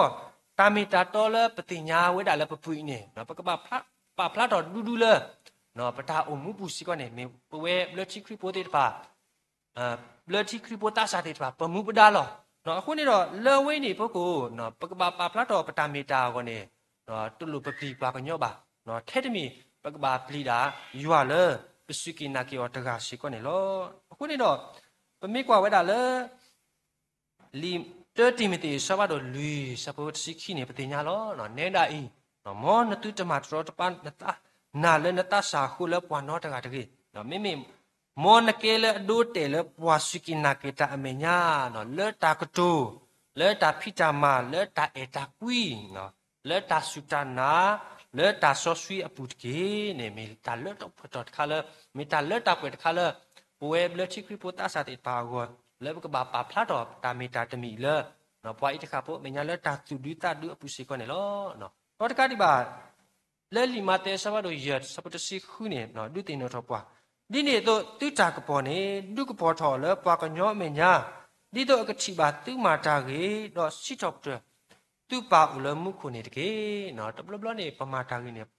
တၢ်မ့ၢ်တၢ်တီလၢပသ့ၣ်ညါဝဲဒၣ်လၢပပူၤအံၤန့ၣ် ပကဘၣ်ပာ်ဖျါထီၣ်ဒူဒူလၢ ပတၢ်အိၣ်မူပူၤစ့ၢ်ကီးန့ၣ် မ့ၢ်ပဝဲဘျၢထံခရံာ်ဖိသ့ၣ်တဖၣ် ဘျၢထံခရံာ်ဖိသးစၢ်သ့ၣ်တဖၣ် ပမူပဒါလီၤ. အဃိန့ၣ်ဒီး လၢအဝဲအံၤန့ၣ်အဖီခိၣ် ပကဘၣ်ပာ်ဖျါထီၣ်ပတၢ်မ့ၢ်တၢ်အဂီၢ်န့ၣ် တလိၣ်ပပျံၤပှၤကညီဘၣ်. ထဲတမံၤ ပကဘၣ်ပျံၤဒၣ်ယွၤလၢ ပစူၢ်က့ၤနာ်က့ၤအီၤတဂၤစ့ၢ်ကီးန့ၣ်လီၤ. အဃိန့ၣ်ဒီး ပမ့ၢ်ကွၢ်ဝဲဒၣ်လၢ လံာ်တၢတံၤမသ့း အဆၢဖးဒိၣ်လွံၢ် အဆၢဖိတဆံခံန့ၣ် ပသ့ၣ်ညါလီၤ. နဲဒၣ်အံၤ မ်နသုတမၤတရီတပါနသးနၤလၢနသးစၢ်အဃိလၢပှၤနီတဂၤတဂ့ၤ. မ့မ့ၢ် မ်နကဲလၢအဒိတဲာ်လၢပှၤစူၢ်က့ၤနာ်က့ၤတၢ်အမဲာ်ညါ လၢတၢ်ကတိၤ, လၢတၢ်ဖံးတၢ်မၤ, လၢတၢ်အဲၣ်တၢ်ကွံ, လၢတၢ်စူၢ်တၢ်နာ်, လၢတၢ်စီဆှံအပူၤတက့ၢ်န့ၣ် မ့ၢ်တၢ်လၢတၢ်ပှဲၤထီၣ်တခါလၢ မ့ၢ်တၢ်လၢတၢ်ပှဲၤတခါလၢ ပဝဲဘျၢထံခရံာ်ဖိသးစၢ်သ့ၣ်တဖၣ်အဂီၢ် လၢပကဘၣ်ပာ်ဖျါထီၣ်တၢ်မ့ၢ်တၢ်တမံၤလၢ ပှၤအံၤတဃၣ်ဖိအမဲာ်ညါလၢတၢ်သူၣ်ဒူသးဒူအပူၤစ့ၢ်ကီးန့ၣ်လီၤ. ဒီးတကးဒံးဘၣ် လၢလံာ်မးသဲအဆၢဖးဒိၣ်ယဲၢ် အဆၢဖိတဆံဃုန့ၣ် ဒုးသ့ၣ်နီၣ်ထီၣ်ပှၤ, ဒ်န့ၣ်အသိး သုတၢ်ကပီၤန့ၣ် ဒုးကပီၤထီၣ်အီၤလၢပှၤကညီအမဲာ်ညါ, ဒ်သိးအကထံၣ်ဘၣ်သုမၤတၢ်ဂ့ၤ ဒီးစံးထီၣ်ပတြၢၤ သုပၢ်အိၣ်လၢမူခိၣ်န့ၣ်တက့ၢ်. တဘျီဘျီန့ၣ် ပမၤတၢ်ဂ့ၤန့ၣ်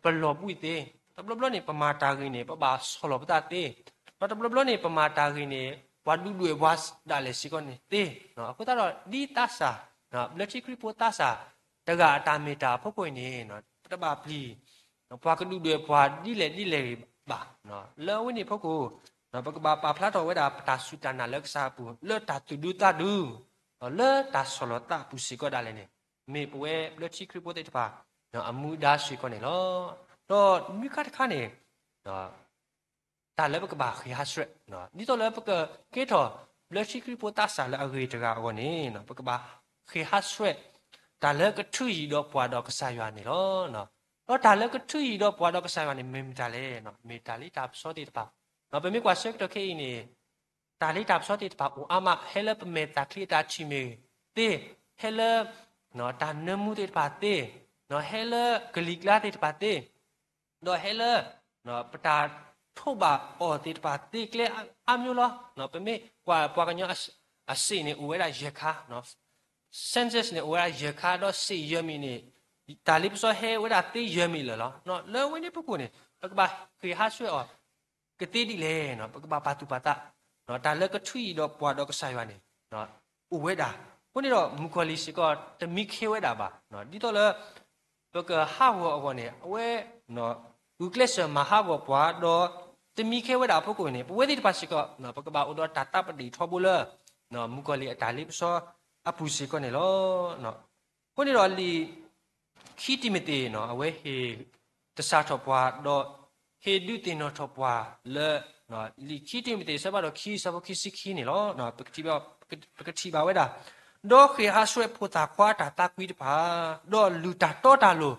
ပလီၤဘှံးသ့, တဘျီဘျီန့ၣ် ပမၤတၢ်ဂ့ၤန့ၣ် ပဘၣ်ဆီၣ်လီၤပသးသ့, ဒီးတဘျီဘျီန့ၣ် ပမၤတၢ်ဂ့ၤန့ၣ် ပှၤဒုၣ်ဒွဲၣ်ပှၤဒၣ်လဲာ်စ့ၢ်ကီးန့ၣ်သ့. အဃိသတးဒီး ဒ်သးစၢ် ဘျၢထံခရံာ်ဖိသးစၢ် တဂၤအတၢ်မ့ၢ်တၢ်အဖီခိၣ်အံၤန့ၣ် ပတဘၣ်ပျံၤ ပှၤကဒုၣ်ဒွဲၣ်ပှၤဒ်လဲၣ်ဒ်လဲၣ်ဂ့ၤဘၣ်. လၢအဝဲန့ၣ်အဖီခိၣ် ပကဘၣ်ပာ်ဖျါထီၣ်ဝဲဒၣ်ပတၢ်စူၢ်တၢ်နာ်လၢကစၢ်အပူၤ လၢတၢ်သူၣ်ဒူသးဒူ လၢတၢ်ဆီၣ်လီၤသးအပူၤစ့ၢ်ကီးဒၣ်လဲာ်န့ၣ် မ့ၢ်ပဝဲဘျၢထံခရံာ်ဖိသ့ၣ်တဖၣ် အမူဒါစ့ၢ်ကီးန့ၣ်လီၤ. ဒီးမူခါတခါန့ၣ် တၢ်လၢပကဘၣ်ဃ့ၢ်ဟးဆှဲး ဒ်သိးလၢပကကဲထီၣ်ဘျၢထံခရံာ်ဖိသးစၢ်လၢအဂ့ၤတဂၤအဂီၢ်န့ၣ် ပကဘၣ်ဃ့ၢ်ဟးဆှဲး တၢ်လၢကထုးယံၤဒီးပှၤဒီးကစၢ်ယွၤန့ၣ်လီၤ. ဒီးတၢ်လၢကထုးယံၤဒီးပှၤဒီးကစၢ်ယွၤန့ၣ် မ့ၢ်မတၤလဲၣ်, မ့ၢ်တၢ်လံတၢ်ပစီသ့ၣ်တဖၣ်. ပမ့ၢ်ကွၢ်ဆၢကတီၢ်ခဲအံၤန့ၣ် တၢ်လံတၢ်ပစီသ့ၣ်တဖၣ်အိၣ်အါမး, ဟဲလၢပမဲာ်သၣ်ချံ အတၢ်ထံၣ်မ့ၢ်သ့, ဟဲလၢ တၢ်နၢမူသ့ၣ်တဖၣ်သ့, ဟဲလၢကလံၤကျါသ့ၣ်တဖၣ်သ့, ဒီးဟဲလၢ ပတၢ်ထိးဘၣ်အီၤသ့ၣ်တဖၣ်သ့ ကျဲအါမးလီၤ. ပမ့ၢ်ကွၢ်ပှၤကညီအစ့ၣ်န့ၣ် အိၣ်ဝဲဒၣ်ယဲၢ်ခါ, census န့ၣ် အိၣ်ဝဲဒၣ်ယဲၢ်ခါ, ဒီးစ့ၣ်ယဲၢ်မံၤန့ၣ် တၢ်လံပစီဟဲဝဲဒၣ်သ့ယဲၢ်မံၤလၢာ်လီၤ. လၢအဝဲန့ၣ်ပကိၣ်န့ၣ် ပကဘၣ်ဃ့ၢ်ဟးဆှဲးအီၤ ကသ့ဒ်လဲၣ်, ပကဘၣ်ပာ်သူၣ်ပာ်သး, တၢ်လၢကထုးယံၤဒီးပှၤဒီးကစၢ်ယွၤန့ၣ် အိၣ်ဝဲဒၣ်. အဃိန့ၣ်ဒီး မုၣ်ကီၤလံၢ်စ့ၢ်ကီး တမံခ့ဝဲဒၣ်ဘၣ်. ဒ်သိးလၢ ပကဟးဂီၤအဂီၢ်န့ၣ် အဝဲ ဂုာ်ကျဲးစၢးမၤဟးဂီၤပှၤ ဒီးတမံခ့ဝဲဒၣ်အဖီခိၣ်န့ၣ် ပဝဲသ့ၣ်တဖၣ်စ့ၢ်ကီး ပကဘၣ်အိၣ်ဒီးတၢ်သးပ့ၤနီၣ်ထီဘိလၢ မုၣ်ကီၤလံၢ်အတၢ်လံပစီအပူၤစ့ၢ်ကီးန့ၣ်လီၤ. အဃိန့ၣ်ဒီးလံာ် ခံတံၤမသ့း အဝဲဟ့ၣ်သဆၣ်ထီၣ်ပှၤ ဒီးဟ့ၣ်ဒုးသ့ၣ်နီၣ်ထီၣ်ပှၤလၢ လံာ်ခံတံၤမသ့း အဆၢဖးဒိၣ်ခံ အဆၢဖိခံဆံခံန့ၣ်လီၤ. ပကထံၣ်ဘၣ်ဝဲဒၣ်, ဒီးဃ့ၢ်ဟးဆှဲးဖိသၣ်ခွါအတၢ်သးကွံတဖၣ်, ဒီးလုၢ်တၢ်တီတၢ်လိၤ,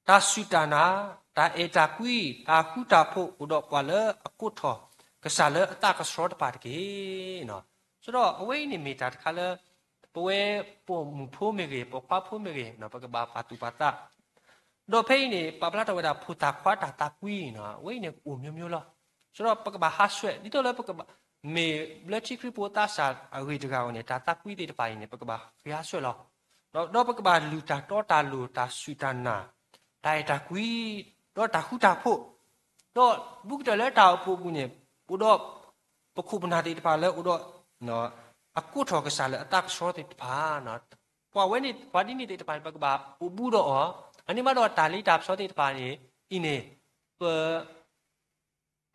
တၢ်စူၢ်တၢ်နာ်, တၢ်အဲၣ်တၢ်ကွံ, တၢ်ဃူတၢ်ဖိးအိၣ်ဒီးပှၤလၢအကိးထီၣ်ကစၢ်လၢအသးကဆှီတဖၣ်တက့ၢ်. ဒီးအဝဲအံၤန့ၣ်မ့ၢ်တၢ်တခါလၢ ပဝဲပိာ်မုၣ်ဖိမ့ၢ်ဂ့ၤ, ပိာ်ခွါဖိမ့ၢ်ဂ့ၤ, ပကဘၣ်ပာ်သူၣ်ပာ်သး ဒီးဖဲအံၤန့ၣ် ပာ်ဖျါထီၣ်ဝဲဒၣ်ဖိသၣ်ခွါတၢ်သးကွံန့ၣ် အဝဲအံၤန့ၣ်အိၣ်မျိုးမျိုးလီၤ. ဒီးပကဘၣ်ဟးဆှဲး ဒ်သိးလၢပကဘၣ် မ့ၢ်ဘျၢထံခရံာ်ဖိသးစၢ်အဂ့ၤတဂၤအဂီၢ်န့ၣ် တၢ်သးကွံသ့ၣ်တဖၣ်အံၤန့ၣ် ပကဘၣ်ဃ့ၢ်ဟးဆှဲးလီၤ. ဒီးပကဘၣ်လုၢ်တၢ်တီတၢ်လိၤ, တၢ်စူၢ်တၢ်နာ်, တၢ်အဲၣ်တၢ်ကွံ, ဒီးတၢ်ဃူတၢ်ဖိး, ဒီးဘူးကတၢၢ်လၢတၢ်အိၣ်ဖှိၣ်အပူၤန့ၣ် အိၣ်ဒီး ပခိၣ်ပနၢ်သ့ၣ်တဖၣ်လၢအိၣ်ဒီး အကိးထီၣ်ကစၢ်လၢအသးကဆှီသ့ၣ်တဖၣ်, ပှၤဝဲန့ၣ် ပှၤဒ်န့ၣ်သ့ၣ်တဖၣ်န့ၣ် ပကဘၣ်အိၣ်ဘူးဒီးအီၤ, အန့ၣ်မးဒီးတၢ်လံတၢ်ပစီသ့ၣ်တဖၣ်န့ၣ် အံၤန့ၣ် ပ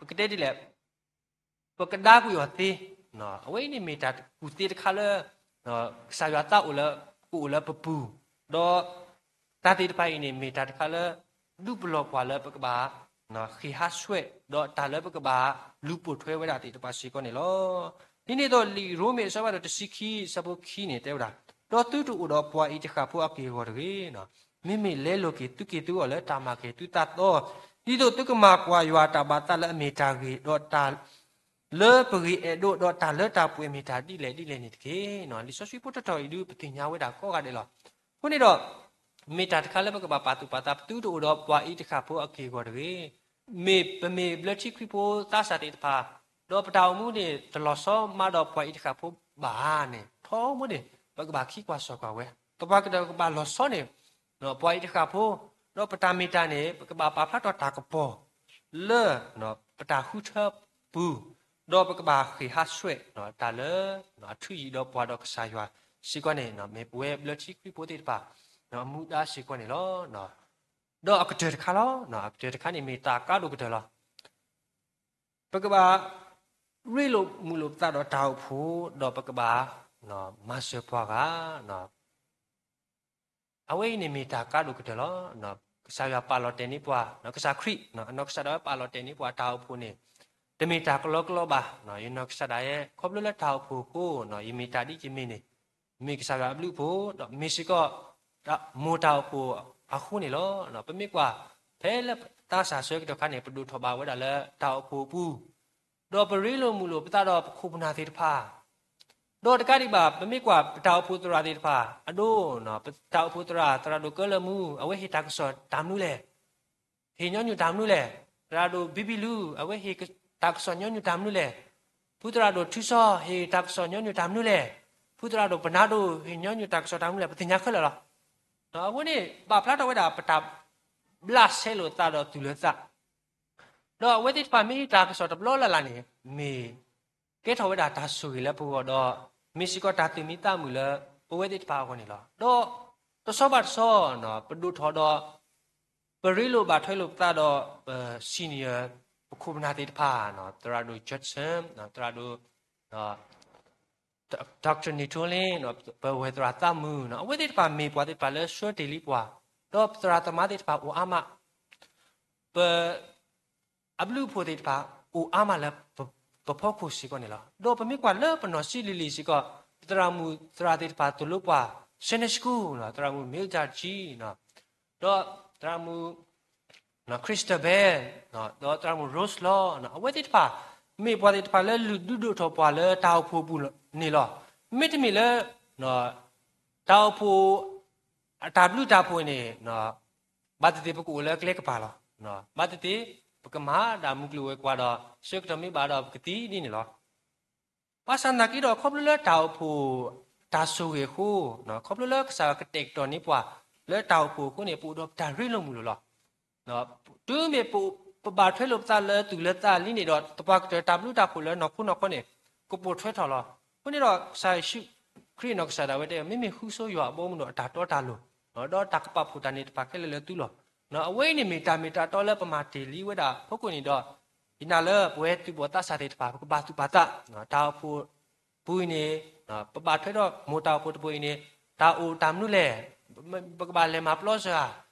ပကတဲဒ်လဲၣ်, ပကဒါကွံာ်အီၤသ့, အဝဲအံၤန့ၣ်မ့ၢ်တၢ်ကူၣ်သ့တခါလၢ ကစၢ်ယွၤသးအိၣ်လၢ ကအိၣ်လၢပပူၤ, ဒီးတၢ်သ့ၣ်တဖၣ်အံၤန့ၣ် မ့ၢ်တၢ်တခါလၢ ဒုးပလီၢ်ပှၤလၢပကဘၣ် ဃ့ၢ်ဟးဆှဲး, ဒီးတၢ်လၢပကဘၣ်လူၤပိာ်ထွဲဝဲဒၣ်သ့ၣ်တဖၣ်စ့ၢ်ကီးန့ၣ်လီၤ. ဒ်န့ၣ်အသိး လံာ်ရိမ့ၤအဆၢဖးဒိၣ်တဆံခံ အဆၢဖိခံန့ၣ် တဲဝဲဒၣ်, ဒီးသုတအိၣ်ဒီးပှၤအံၤတဃၣ်ဖိအက့ၢ်အဂီၤတဂ့ၤ, မ့မ့ၢ်လဲလိာ်က့ၤသုက့ၢ်သုဂီၤလၢတၢ်မၤကဲၤသုသးသီ, ဒ်သိးသုကမၤကွၢ်ယွၤအတၢ်ဘၣ်သးလၢအမ့ၢ်တၢ်ဂ့ၤ, ဒီးတၢ်လၢပဂ့ၤအဲၣ်ဒိး, ဒီးတၢ်လၢတၢ်ပှဲၤမ့ၢ်တၢ်ဒ်လဲၣ်ဒ်လဲၣ်န့ၣ်တက့ၢ်. လံာ်စီဆှံဖိတတီၤအံၤဒုး ပသ့ၣ်ညါဝဲဒၣ်ကိးဂၤဒဲးလီၤ. အဃိန့ၣ်ဒီး မ့ၢ်တၢ်တခါလၢပကဘၣ်ပာ်သူၣ်ပာ်သး သုတအိၣ်ဒီးပှၤအံၤတဃၣ်ဖိအက့ၢ်အဂီၤတဂ့ၤ. မ့ၢ်ပမ့ၢ်ဘျၢထံခရံာ်ဖိသးစၢ်သ့ၣ်တဖၣ်, ဒီးပတၢ်အိၣ်မူန့ၣ် တလီၤဆီမးဒီးပှၤအံၤတဃၣ်ဖိဘၣ်ဧါန့ၣ် ထီဘိန့ၣ် ပကဘၣ်ခံကွၢ်စီၣ်ကွၢ်ဝဲ, ပပှၤကတၢၢ်ကဘၣ်လီၤဆီန့ၣ် ပှၤအံၤတဃၣ်ဖိ, ဒီးပတၢ်မ့ၢ်တၢ်န့ၣ် ပကဘၣ်ပာ်ဖျါထီၣ်တၢ်ကပီၤ လၢ ပတၢ်ဃုထၢပူၤ, ဒီးပကဘၣ်ဃ့ၢ်ဟးဆှဲး တၢ်လၢ အထုးယံၤဒီးပှၤဒီးကစၢ်ယွၤစ့ၢ်ကီးန့ၣ် မ့ၢ်ပဝဲဘျၢထံခရံာ်ဖိသ့ၣ်တဖၣ် အမူဒါစ့ၢ်ကီးန့ၣ်လီၤ. ဒီးအကတၢၢ်တခါလီၤ. အကတၢၢ်တခါန့ၣ်မ့ၢ်တၢ်ကါဒိၣ်ကတၢၢ်လီၤ. ပကဘၣ်ရ့လိာ်မုာ်လိာ်ပသးဒီးတၢ်အိၣ်ဖှိၣ်, ဒီးပကဘၣ် မၤစၢၤပှၤဂၤ အဝဲအံၤန့ၣ်မ့ၢ်တၢ်ကါဒိၣ်ကတၢၢ်လီၤ. ကစၢ်ယွၤပာ်လီၤတဲာ်န့ၢ်ပှၤ, ကစၢ်ခရံာ် အနီၢ်ကစၢ်ဒၣ်ဝဲပာ်လီၤတဲာ်န့ၢ်ပှၤတၢ်အိၣ်ဖှိၣ်န့ၣ် တမ့ၢ်တၢ်ကလီကလီဘၣ်. ယနီၢ်ကစၢ်ဒၣ်ယဲ ခီဖျိလၢတၢ်အိၣ်ဖှိၣ်အဃိ ယမ့ၢ်တၢ်ဒ်ယမ့ၢ်န့ၣ် မ့ၢ်ကစၢ်ယွၤအဘျုးအဖှိၣ် ဒီးမ့ၢ်စ့ၢ်ကီး မိၢ်တၢ်အိၣ်ဖှိၣ်အဃိန့ၣ်လီၤ. ပမ့ၢ်ကွၢ် ဖဲလၢသးစၢ်ဆၢကတီၢ်ခါန့ၣ် ပဒိၣ်ထီၣ်ဘၣ်ဝဲဒၣ်လၢတၢ်အိၣ်ဖှိၣ်အပူၤ ဒီးပရ့လိာ်မုာ်လိာ်ပသးဒီးပခိၣ်ပနၢ်သ့ၣ်တဖၣ်, ဒီးတကးဒံးဘၣ် ပမ့ၢ်ကွၢ်ပတၢ်အိၣ်ဖှိၣ်သရၣ်သ့ၣ်တဖၣ် အဒိ ပတၢ်အိၣ်ဖှိၣ်သရၣ် သရၣ်ဒိၣ်ကၢလၢမူ အဝဲဟ့ၣ်တၢ်ကစီၣ်တၢ်မနုၤလဲၣ်, ဟ့ၣ်ညီနုၢ်တၢ်မနုၤလဲၣ်, သရၣ်ဒိၣ်ဘံဘံလူ အဝဲဟ့ၣ်တၢ်ကစီၣ်ညီနုၢ်တၢ်မနုၤလဲၣ်, ဖုသရၣ်ဒိၣ်ထူစီ ဟ့ၣ်တၢ်ကစီၣ်ညီနုၢ်တၢ်မနုၤလဲၣ်, ဖုသရၣ်ဒိၣ်ပနါဒိၣ် ဟ့ၣ်ညီနုၢ်တၢ်ကစီၣ်တၢ်မနုၤလဲၣ် ပသ့ၣ်ညါခဲလၢာ်လီၤ. အဃိန့ၣ် ပာ်ဖျါထီၣ်ဝဲဒၣ်ပတၢ်ဘျးဆဲလိာ်သးဒီးသူၣ်လၢသး ဒီးအဝဲသ့ၣ်တဖၣ်မ့ၢ်ဟ့ၣ်တၢ်ကစီၣ်တဘျီလၢ်လၢ်န့ၣ် မ့ၢ်ကဲထီၣ်ဝဲဒၣ်တၢ်ဆိၣ်ဂ့ၤလၢပဂီၢ်ဒီး မ့ၢ်စ့ၢ်ကီးတၢ်သူၣ်မံသးမုာ်လၢပဝဲသ့ၣ်တဖၣ်အဂီၢ်န့ၣ်လီၤ. ဒီးတဆီဘၣ်တဆီ ပဒိၣ်ထီၣ်ဒီး ပရ့လိာ်ဘၣ်ထွဲလိာ်ပသးဒီး ပ senior ပခိၣ်ပနၢ်သ့ၣ်တဖၣ် သရၣ်ဒိၣ် Judson သရၣ်ဒိၣ် Doctor Newton လၢ ပဝဲသရၣ်သးမုာ်နီၤ, အဝဲသ့ၣ်တဖၣ်မ့ၢ်ပှၤသ့ၣ်တဖၣ်လၢဆှၢတ့ၢ်လံပှၤ, ဒီးပသရၣ်သမါသ့ၣ်တဖၣ်အိၣ်အါမး, ပ အဘျုးအဖှိၣ်သ့ၣ်တဖၣ် အိၣ်အါမးလၢပဖီခိၣ်စ့ၢ်ကီးန့ၣ်လီၤ. ဒီးပမ့ၢ်ကွၢ်လၢပနီၢ်ဆံးလံၤလံၤစ့ၢ်ကီး ပသရၣ်မုၣ်သရၣ်သ့ၣ်တဖၣ်သိၣ်လိပှၤ Sunday School နီၤ, သရၣ်မုၣ် Mildred G နီၤ, ဒီးသရၣ်မုၣ် Christabel နီၤ, ဒီးသရၣ်မုၣ် Rose လီၤ. အဝဲသ့ၣ်တဖၣ် မ့ၢ်ပှၤသ့ၣ်တဖၣ်လၢလုၢ်ဒုးဒိၣ်ထီၣ်ပှၤလၢတၢ်အိၣ်ဖှိၣ်အပူၤန့ၣ်လီၤ. မ့တမ့ၢ်လၢ တၢ်အိၣ်ဖှိၣ် အတၢ်ဘျုးတၢ်ဖှိၣ်န့ၣ် ဘၣ်သ့ၣ်သ့ၣ်ပကအိၣ်လၢကျဲကပၤလီၤ. ဘၣ်သ့ၣ်သ့ၣ် ပကမၤဒၣ်မုၢ်ကျိၤဝဲၤကွာ်ဒီး ဆၢကတီၢ်မ့ၢ်ဘၣ်ဒီးပကသံဒ်န့ၣ်လီၤ. ဘၣ်ဆၣ်သနာ်က့ဒီး ခီဖျိလၢတၢ်အိၣ်ဖှိၣ်တၢ်ဆိၣ်ဂ့ၤအဃိ, ခီဖျိလၢကစၢ်ယွၤကတဲာ်ကတီၤန့ၢ်ပှၤ လၢတၢ်အိၣ်ဖှိၣ်အဃိန့ၣ် ပအိၣ်ဒီးပတၢ်ရ့လိာ်မုာ်လိာ်လီၤ. တုၤမ့ၢ်ပဘၣ်ထွဲလိာ်ပသးလၢသူၣ်လၢသးလံန့ၣ်ဒီး သပှၢ်ကတၢၢ်တၢ်ဘျုးတၢ်ဖှိၣ်လၢနီၢ်ခိနီၢ်ခီန့ၣ် ကပိာ်ထွဲထီၣ်လီၤ. အဃိန့ၣ်ဒီး ကစၢ်ယ့ၣ်ၡူးခရံာ်နီၢ်ကစၢ်ဒၣ်ဝဲတဲ မ့မ့ၢ်ဃုဆိယွၤအဘီအမုၢ်ဒီးအတၢ်တီတၢ်လိၤ, ဒီးတၢ်ကပာ်ဖှိၣ်တၢ်န့ၣ်တဖၣ်ခဲလၢာ်လၢသုလီၤ. အဝဲအံၤန့ၣ်မ့ၢ်တၢ်မ့ၢ်တၢ်တီလၢပမၤတ့ၢ်လံဝဲဒၣ်အဖီခိၣ်န့ၣ်ဒီး ယနာ်လၢပဝဲသူၣ်ဘီၣ်သးစၢ်သ့ၣ်တဖၣ် ပကဘၣ်သူၣ်ပာ်သး, တၢ်အိၣ်ဖှိၣ်ပူၤအံၤန့ၣ် ပဘၣ်ထွဲဒီးမိၢ်တၢ်အိၣ်ဖှိၣ်တဘိအံၤန့ၣ် တၢ်အိၣ်တၢ်မနုၤလဲၣ်, ပကဘၣ်လဲၤမၤပျီစှၤ,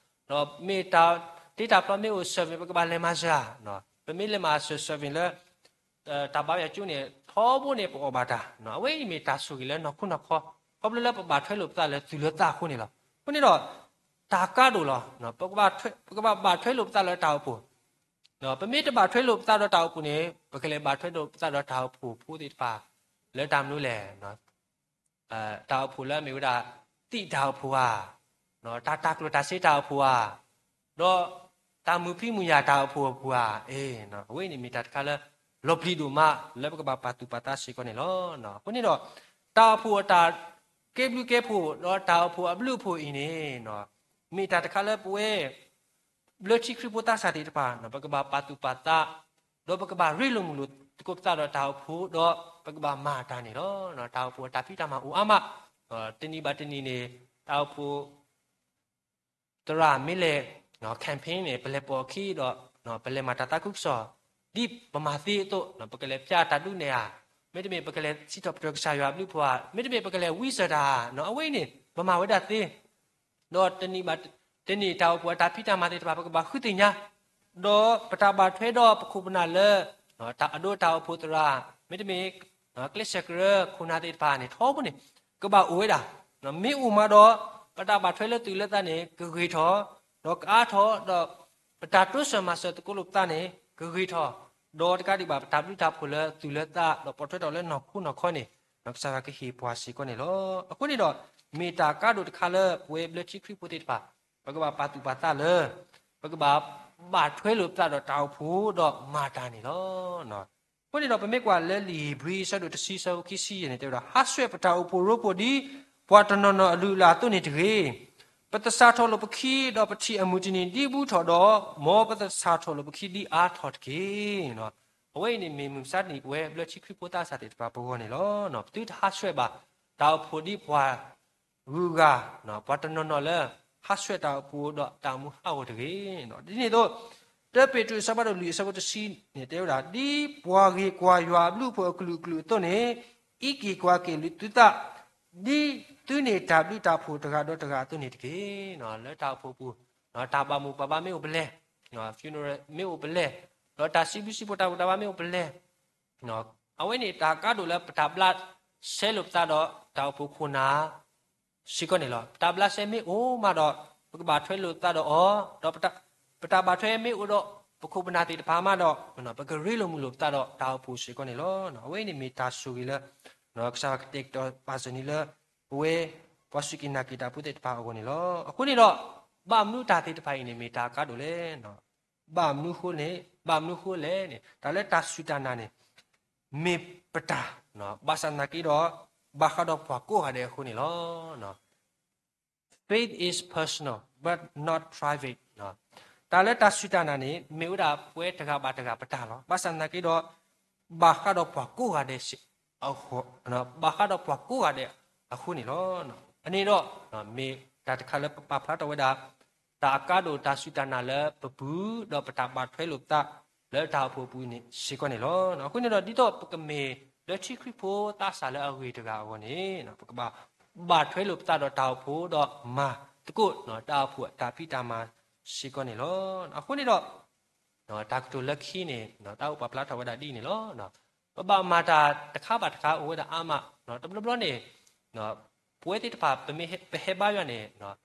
ဒီးမ့ၢ်တၢ်တ့တၢ်ဖျီမ့ၢ်အိၣ် service ပကဘၣ်လဲၤမၤစှၤ, ပမ့ၢ်လဲၤမၤစှၤ service လၢ တၢ်ဘါယွၤကၠိန့ၣ် ထီဘိန့ၣ်ပအီၣ်ဘၣ်တၢ်, အဝဲအံၤမ့ၢ်တၢ်ဆိၣ်ဂ့ၤလၢနီၢ်ခိနီၢ်ခီ, ခီဖျိလၢပဘၣ်ထွဲလိာ်ပသးလၢသူၣ်လၢသးအဃိန့ၣ်လီၤ. အဃိန့ၣ်ဒီး တၢ်ကါဒိၣ်လီၤ. ပကဘၣ်ဘၣ်ထွဲလိာ်ပသးလၢတၢ်အိၣ်ဖှိၣ်, ပမ့ၢ်တဘၣ်ထွဲလိာ်ပသးဒီးတၢ်အိၣ်ဖှိၣ်န့ၣ် ပကလဲၤဘၣ်ထွဲလိာ်ပသးဒီးတၢ်အိၣ်ဖှိၣ်ဖိသ့ၣ်တဖၣ် လၢတၢ်မနုၤလဲၣ်, တၢ်အိၣ်ဖှိၣ်လၢအမ့ၢ်ဝဲဒၣ် သံၣ်တၢ်အိၣ်ဖှိၣ်ဧါ, တၢ်တၢ်ကျိၣ်တၢ်စ့တၢ်အိၣ်ဖှိၣ်ဧါ, ဒီးတၢ်မုာ်ဖံးမုာ်ယာ်တၢ်အိၣ်ဖှိၣ်အပူၤဧါ, အ့ အဝဲအံၤန့ၣ်မ့ၢ်တၢ်တခါလၢ လီၤပျံၤဒိၣ်မးလၢပကဘၣ်ပာ်သူၣ်ပာ်သးစ့ၢ်ကီးန့ၣ်လီၤ. အဃိန့ၣ်ဒီး တၢ်အိၣ်ဖှိၣ်အတၢ်ကဲဘျုးကဲဖှိၣ် ဒီးတၢ်အိၣ်ဖှိၣ်အဘျုးအဖှိၣ်အံၤန့ၣ် မ့ၢ်တၢ်တခါလၢပဝဲ ဘျၢထံခရံာ်ဖိသးစၢ်သ့ၣ်တဖၣ် ပကဘၣ်ပာ်သူၣ်ပာ်သး, ဒီးပကဘၣ်ရ့လိာ်မုာ်လိာ်သကိးပသးဒီးတၢ်အိၣ်ဖှိၣ် ဒီးပကဘၣ်မၤတၢ်န့ၣ်လီၤ. တၢ်အိၣ်ဖှိၣ်အတၢ်ဖံးတၢ်မၤအိၣ်အါမး, တနံၤဘၣ်တနံၤန့ၣ် တၢ်အိၣ်ဖှိၣ် သရၣ်မ့ၢ်လဲၤ campaign န့ၣ် ပလဲၤပိာ်အခံဒီး ပလဲၤမၤတၢ်သးခုကစီၣ် ဒ်ပမၤသ့အသိး ပကလဲၤဖျါတၢ်ဒုးနဲၣ်ဧါ, မ့တမ့ၢ်ပကလဲၤစံးထီၣ်ပတြၢၤကစၢ်ယွၤအဘျုးအဖှိၣ်ဧါ, မ့တမ့ၢ်ပကလဲၤဝံစၢၤတၢ်ဧါ, အဝဲအံၤန့ၣ် ပမၤဝဲဒၣ်သ့ ဒီးတနံၤဘၣ်တနံၤ တၢ်အိၣ်ဖှိၣ်အတၢ်ဖံးတၢ်မၤသ့ၣ်တဖၣ် ပကဘၣ်ဃုသ့ၣ်ညါ, ဒီးပတၢ်ဘၣ်ထွဲဒီးပခိၣ်ပနၢ်လၢ တၢ်အဒိတၢ်အိၣ်ဖှိၣ်သရၣ် မ့တမ့ၢ် ကျဲးစၢးကရၢခိၣ်နၢ်သ့ၣ်တဖၣ်န့ၣ် ထီဘိန့ၣ် ကဘၣ်အိၣ်ဝဲဒၣ်, မ့ၢ်အိၣ်မးဒီး ပတၢ်ဘၣ်ထွဲလၢသူၣ်လၢသးန့ၣ် ကဂ့ၤထီၣ်, ဒီးကအါထီၣ်, ဒီးပတၢ်တိစၢၤမၤစၢၤသကိးလိာ်ပသးန့ၣ် ကဂ့ၤထီၣ်, ဒီးတကးဒံးဘၣ် ပတၢ်ဘျုးတၢ်ဖှိၣ်လၢသူၣ်လၢသး ဒီးပိာ်ထွဲထီၣ်လၢနီၢ်ခိနီၢ်ခီန့ၣ် ကစၢ်ယွၤကဟ့ၣ်ပှၤစ့ၢ်ကီးန့ၣ်လီၤ. အဃိန့ၣ်ဒီး မ့ၢ်တၢ်ကါဒိၣ်တခါလၢပဝဲဘျၢထံခရံာ်ဖိသ့ၣ်တဖၣ် ပကဘၣ်ပာ်သူၣ်ပာ်သးလၢ ပကဘၣ်ဘၣ်ထွဲလိာ်ပသးဒီးတၢ်အိၣ်ဖှိၣ်ဒီးမၤတၢ်န့ၣ်လီၤ. အဃိန့ၣ်ဒီး ပမ့ၢ်ကွၢ်လၢလံာ်ဧ့ၤဘြံၤအဆၢဒိၣ်တဆံအဆၢဖိခံဆံယဲၢ်န့ၣ် တဲဝဲဒၣ် ဟးဆှဲးပတၢ်အိၣ်ဖှိၣ်ရိဖှိၣ်ဒ်ပှၤတနီၤနီၤအလုၢ်အလၢ်အသိးန့ၣ်တဂ့ၤ. ပသဆၣ်ထီၣ်လိာ်ပခံ ဒီးပထံၣ်အမုၢ်တနံၤဒ်ဘူးထီၣ်ဒီး မ်ပသဆၣ်ထီၣ်လိာ်ပခံဒ်အါထီၣ်တက့ၢ်. အဝဲအံၤန့ၣ်မ့ၢ်မုၢ်မဆါတနံၤ ပဝဲဘျၢထံခရံာ်ဖိသးစၢ်သ့ၣ်တဖၣ်ပဂီၢ်န့ၣ်လီၤ. ပသုတဟးဆှဲးဘၣ် တၢ်အိၣ်ဖှိၣ်ဒ်ပှၤ ဂုၤဂၤ, ပှၤတနီၤနီၤလၢ ဟးဆှဲးတၢ်အိၣ်ဖှိၣ်ဒီးတၢ်အိၣ်မူဟးဂီၤတဂ့ၤ. ဒ်န့ၣ်အသိး တၢပ့းတရူးအဆၢဖးဒိၣ်လွံၢ်အဆၢဖိတဆံန့ၣ် တဲဝဲဒၣ် ဒ်ပှၤဂ့ၤကွၢ်ယွၤအဘျုးအဖှိၣ်အကလုာ်ကလုာ်အသိးန့ၣ် အံးက့ၤကွၢ်က့ၤသုသး ဒ်သုန့ၢ်တၢ်ဘျုးတၢ်ဖှိၣ်တဂၤဒီးတဂၤအသိးန့ၣ်တက့ၢ်. လၢတၢ်အိၣ်ဖှိၣ်ပူၤ တၢ်ဘၣ်မိၢ်ပှၢ်ဘါမ့ၢ်အိၣ်ပလဲၣ်, funeral မ့ၢ်အိၣ်ပလဲၣ်, ဒီးတၢ်စံးဘျုးစံးဖှိၣ်တၢ်ဘူၣ်တၢ်ဘါမ့ၢ်အိၣ်ပလဲၣ် အဝဲန့ၣ်တၢ်ကါဒိၣ်လၢပတၢ်ဘျးစဲလိာ်ပသးဒီးတၢ်အိၣ်ဖှိၣ်ခိၣ်နၢ် စ့ၢ်ကီးန့ၣ်လီၤ. ပတၢ်ဘျးစဲမ့ၢ်အိၣ်မးဒီး ပကဘၣ်ထွဲလိာ်ပသးဒီးအီၤ, ဒီးပတၢ်ဘၣ်ထွဲမ့ၢ်အိၣ်ဒီး ပခိၣ်ပနၢ်သ့ၣ်တဖၣ်မးဒီး ပကရ့လိာ်မုာ်လိာ်ပသးဒီးတၢ်အိၣ်ဖှိၣ်စ့ၢ်ကီးန့ၣ်လီၤ. အဝဲန့ၣ်မ့ၢ်တၢ်ဆိၣ်ဂ့ၤလၢ ကစၢ်ယွၤကတဲာ်ကတီၤပာ်စၢၤန့ၣ်လၢ ပဝဲ ပှၤစူၢ်က့ၤနာ်က့ၤတၢ်ဖိသ့ၣ်တဖၣ်အဂီၢ်န့ၣ်လီၤ. အဃိန့ၣ်ဒီး ဘၣ်မနုၤတၢ်သ့ၣ်တဖၣ်အံၤန့ၣ် မ့ၢ်တၢ်ကါဒိၣ်လဲၣ် ဘၣ်မနုၤဃိန့ၣ် ဘၣ်မနုၤဃိလဲၣ်န့ၣ် တၢ်လၢတၢ်စူၢ်တၢ်နာ်န့ၣ် မ့ၢ်ပတၢ်, ဘၣ်ဆၣ်သနာ်က့ဒီး ဘၣ်ဃးဒီးပှၤကိးဂၤဒဲးအဃိန့ၣ်လီၤ. Faith is personal but not private. တၢ်လၢတၢ်စူၢ်တၢ်နာ်န့ၣ် မ့ၢ်ဝဲဒၣ်ပဝဲတဂၤဘၣ်တဂၤပတၢ်လီၤ. ဘၣ်ဆၣ်သနာ်က့ဒီး ဘၣ်ဃးဒီးပှၤကိးဂၤဒဲး ဘၣ်ဃးဒီးပှၤကိးဂၤဒဲးအဃိန့ၣ်လီၤ. အန့ၣ်ဒီး မ့ၢ်တၢ်တခါလၢပပာ်ဖျါထီၣ်ဝဲဒၣ် တၢ်အကါဒိၣ်တၢ်စူၢ်တၢ်နာ်လၢပပူၤ ဒီးပတၢ်ဘၣ်ထွဲလိာ်ပသးလၢတၢ်အိၣ်ဖှိၣ်အပူၤန့ၣ်စ့ၢ်ကီးန့ၣ်လီၤ. အဃိန့ၣ်ဒီး ဒ်သိးပကမ့ၢ် လၢထံခရံာ်ဖိသးစၢ်လၢအဂ့ၤတဂၤအဂီၢ်န့ၣ် ပကဘၣ်ဘၣ်ထွဲလိာ်ပသးဒီးတၢ်အိၣ်ဖှိၣ်ဒီးမၤသကိးတၢ်အိၣ်ဖှိၣ်အတၢ်ဖံးတၢ်မၤစ့ၢ်ကီးန့ၣ်လီၤ. အဃိန့ၣ်ဒီး တၢ်ကတိၤလၢခံန့ၣ် တၢ်အိၣ်ပာ်ဖျါထီၣ်ဝဲဒၣ်ဒ်အံၤန့ၣ်လီၤ. ပဘၣ်မၤတၢ်တခါဘၣ်တခါအိၣ်ဝဲဒၣ်အါမး, တဘျီဘျီန့ၣ် ပဝဲသ့ၣ်တဖၣ် ပမ့ၢ်ဟဲဘါယွၤန့ၣ်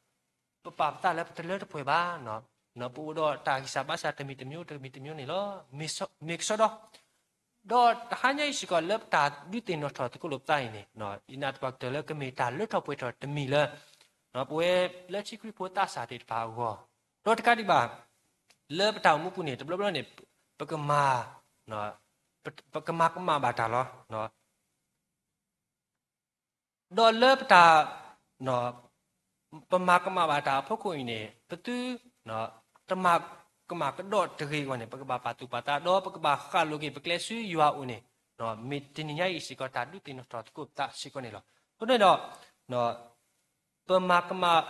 ပပာ်ပသးလၢပတလၢတပှဲၤဘၣ်, ပအိၣ်ဒီးတၢ်ဂံၢ်စၢ်ဘါစၢ်တမံၤတမံၤတမံၤတမံၤန့ၣ်လီၤ. မ့ၢ်ကစီဒီ, ဒီးတဟါညါအံၤစ့ၢ်ကီးလၢပတၢ်ဒုးသ့ၣ်နီၣ်ထီၣ်သကိးလိာ်ပသးအံၤန့ၣ် ယနာ်သပှၢ်ကတၢၢ်လၢကမ့ၢ်တၢ်လၢထီၣ်ပှဲၤထီၣ်တမံၤလၢ ပဝဲလၢထံခရံာ်ဖိသးစၢ်သ့ၣ်တဖၣ်အဂီၢ်, ဒီးတကးဒံးဘၣ် လၢပတၢ်အိၣ်မူပူၤန့ၣ် တဘျီဘျီန့ၣ် ပကမၤ ပကမၤကမၣ်ဘၣ်တၢ်လီၤ. ဒီးလၢပတၢ် ပမၤကမၣ်ဘၣ်တၢ်အဖီခိၣ်အံၤန့ၣ် ပသုတမၤကမၣ်ကဒီးတဂ့ၤအဂီၢ်န့ၣ် ပကဘၣ်ပာ်သူၣ်ပာ်သး ဒီးပကဘၣ်ဃၣ်လိာ်က့ၤပကျဲဆူယွၤအအိၣ်န့ၣ် မ့ၢ်တနံၤညါအံၤစ့ၢ်ကီး တၢ်ဒုးသ့ၣ်နီၣ်ထီၣ်သကိးပသးစ့ၢ်ကီးန့ၣ်လီၤ. အဃိန့ၣ်ဒီး ပမၤကမၣ်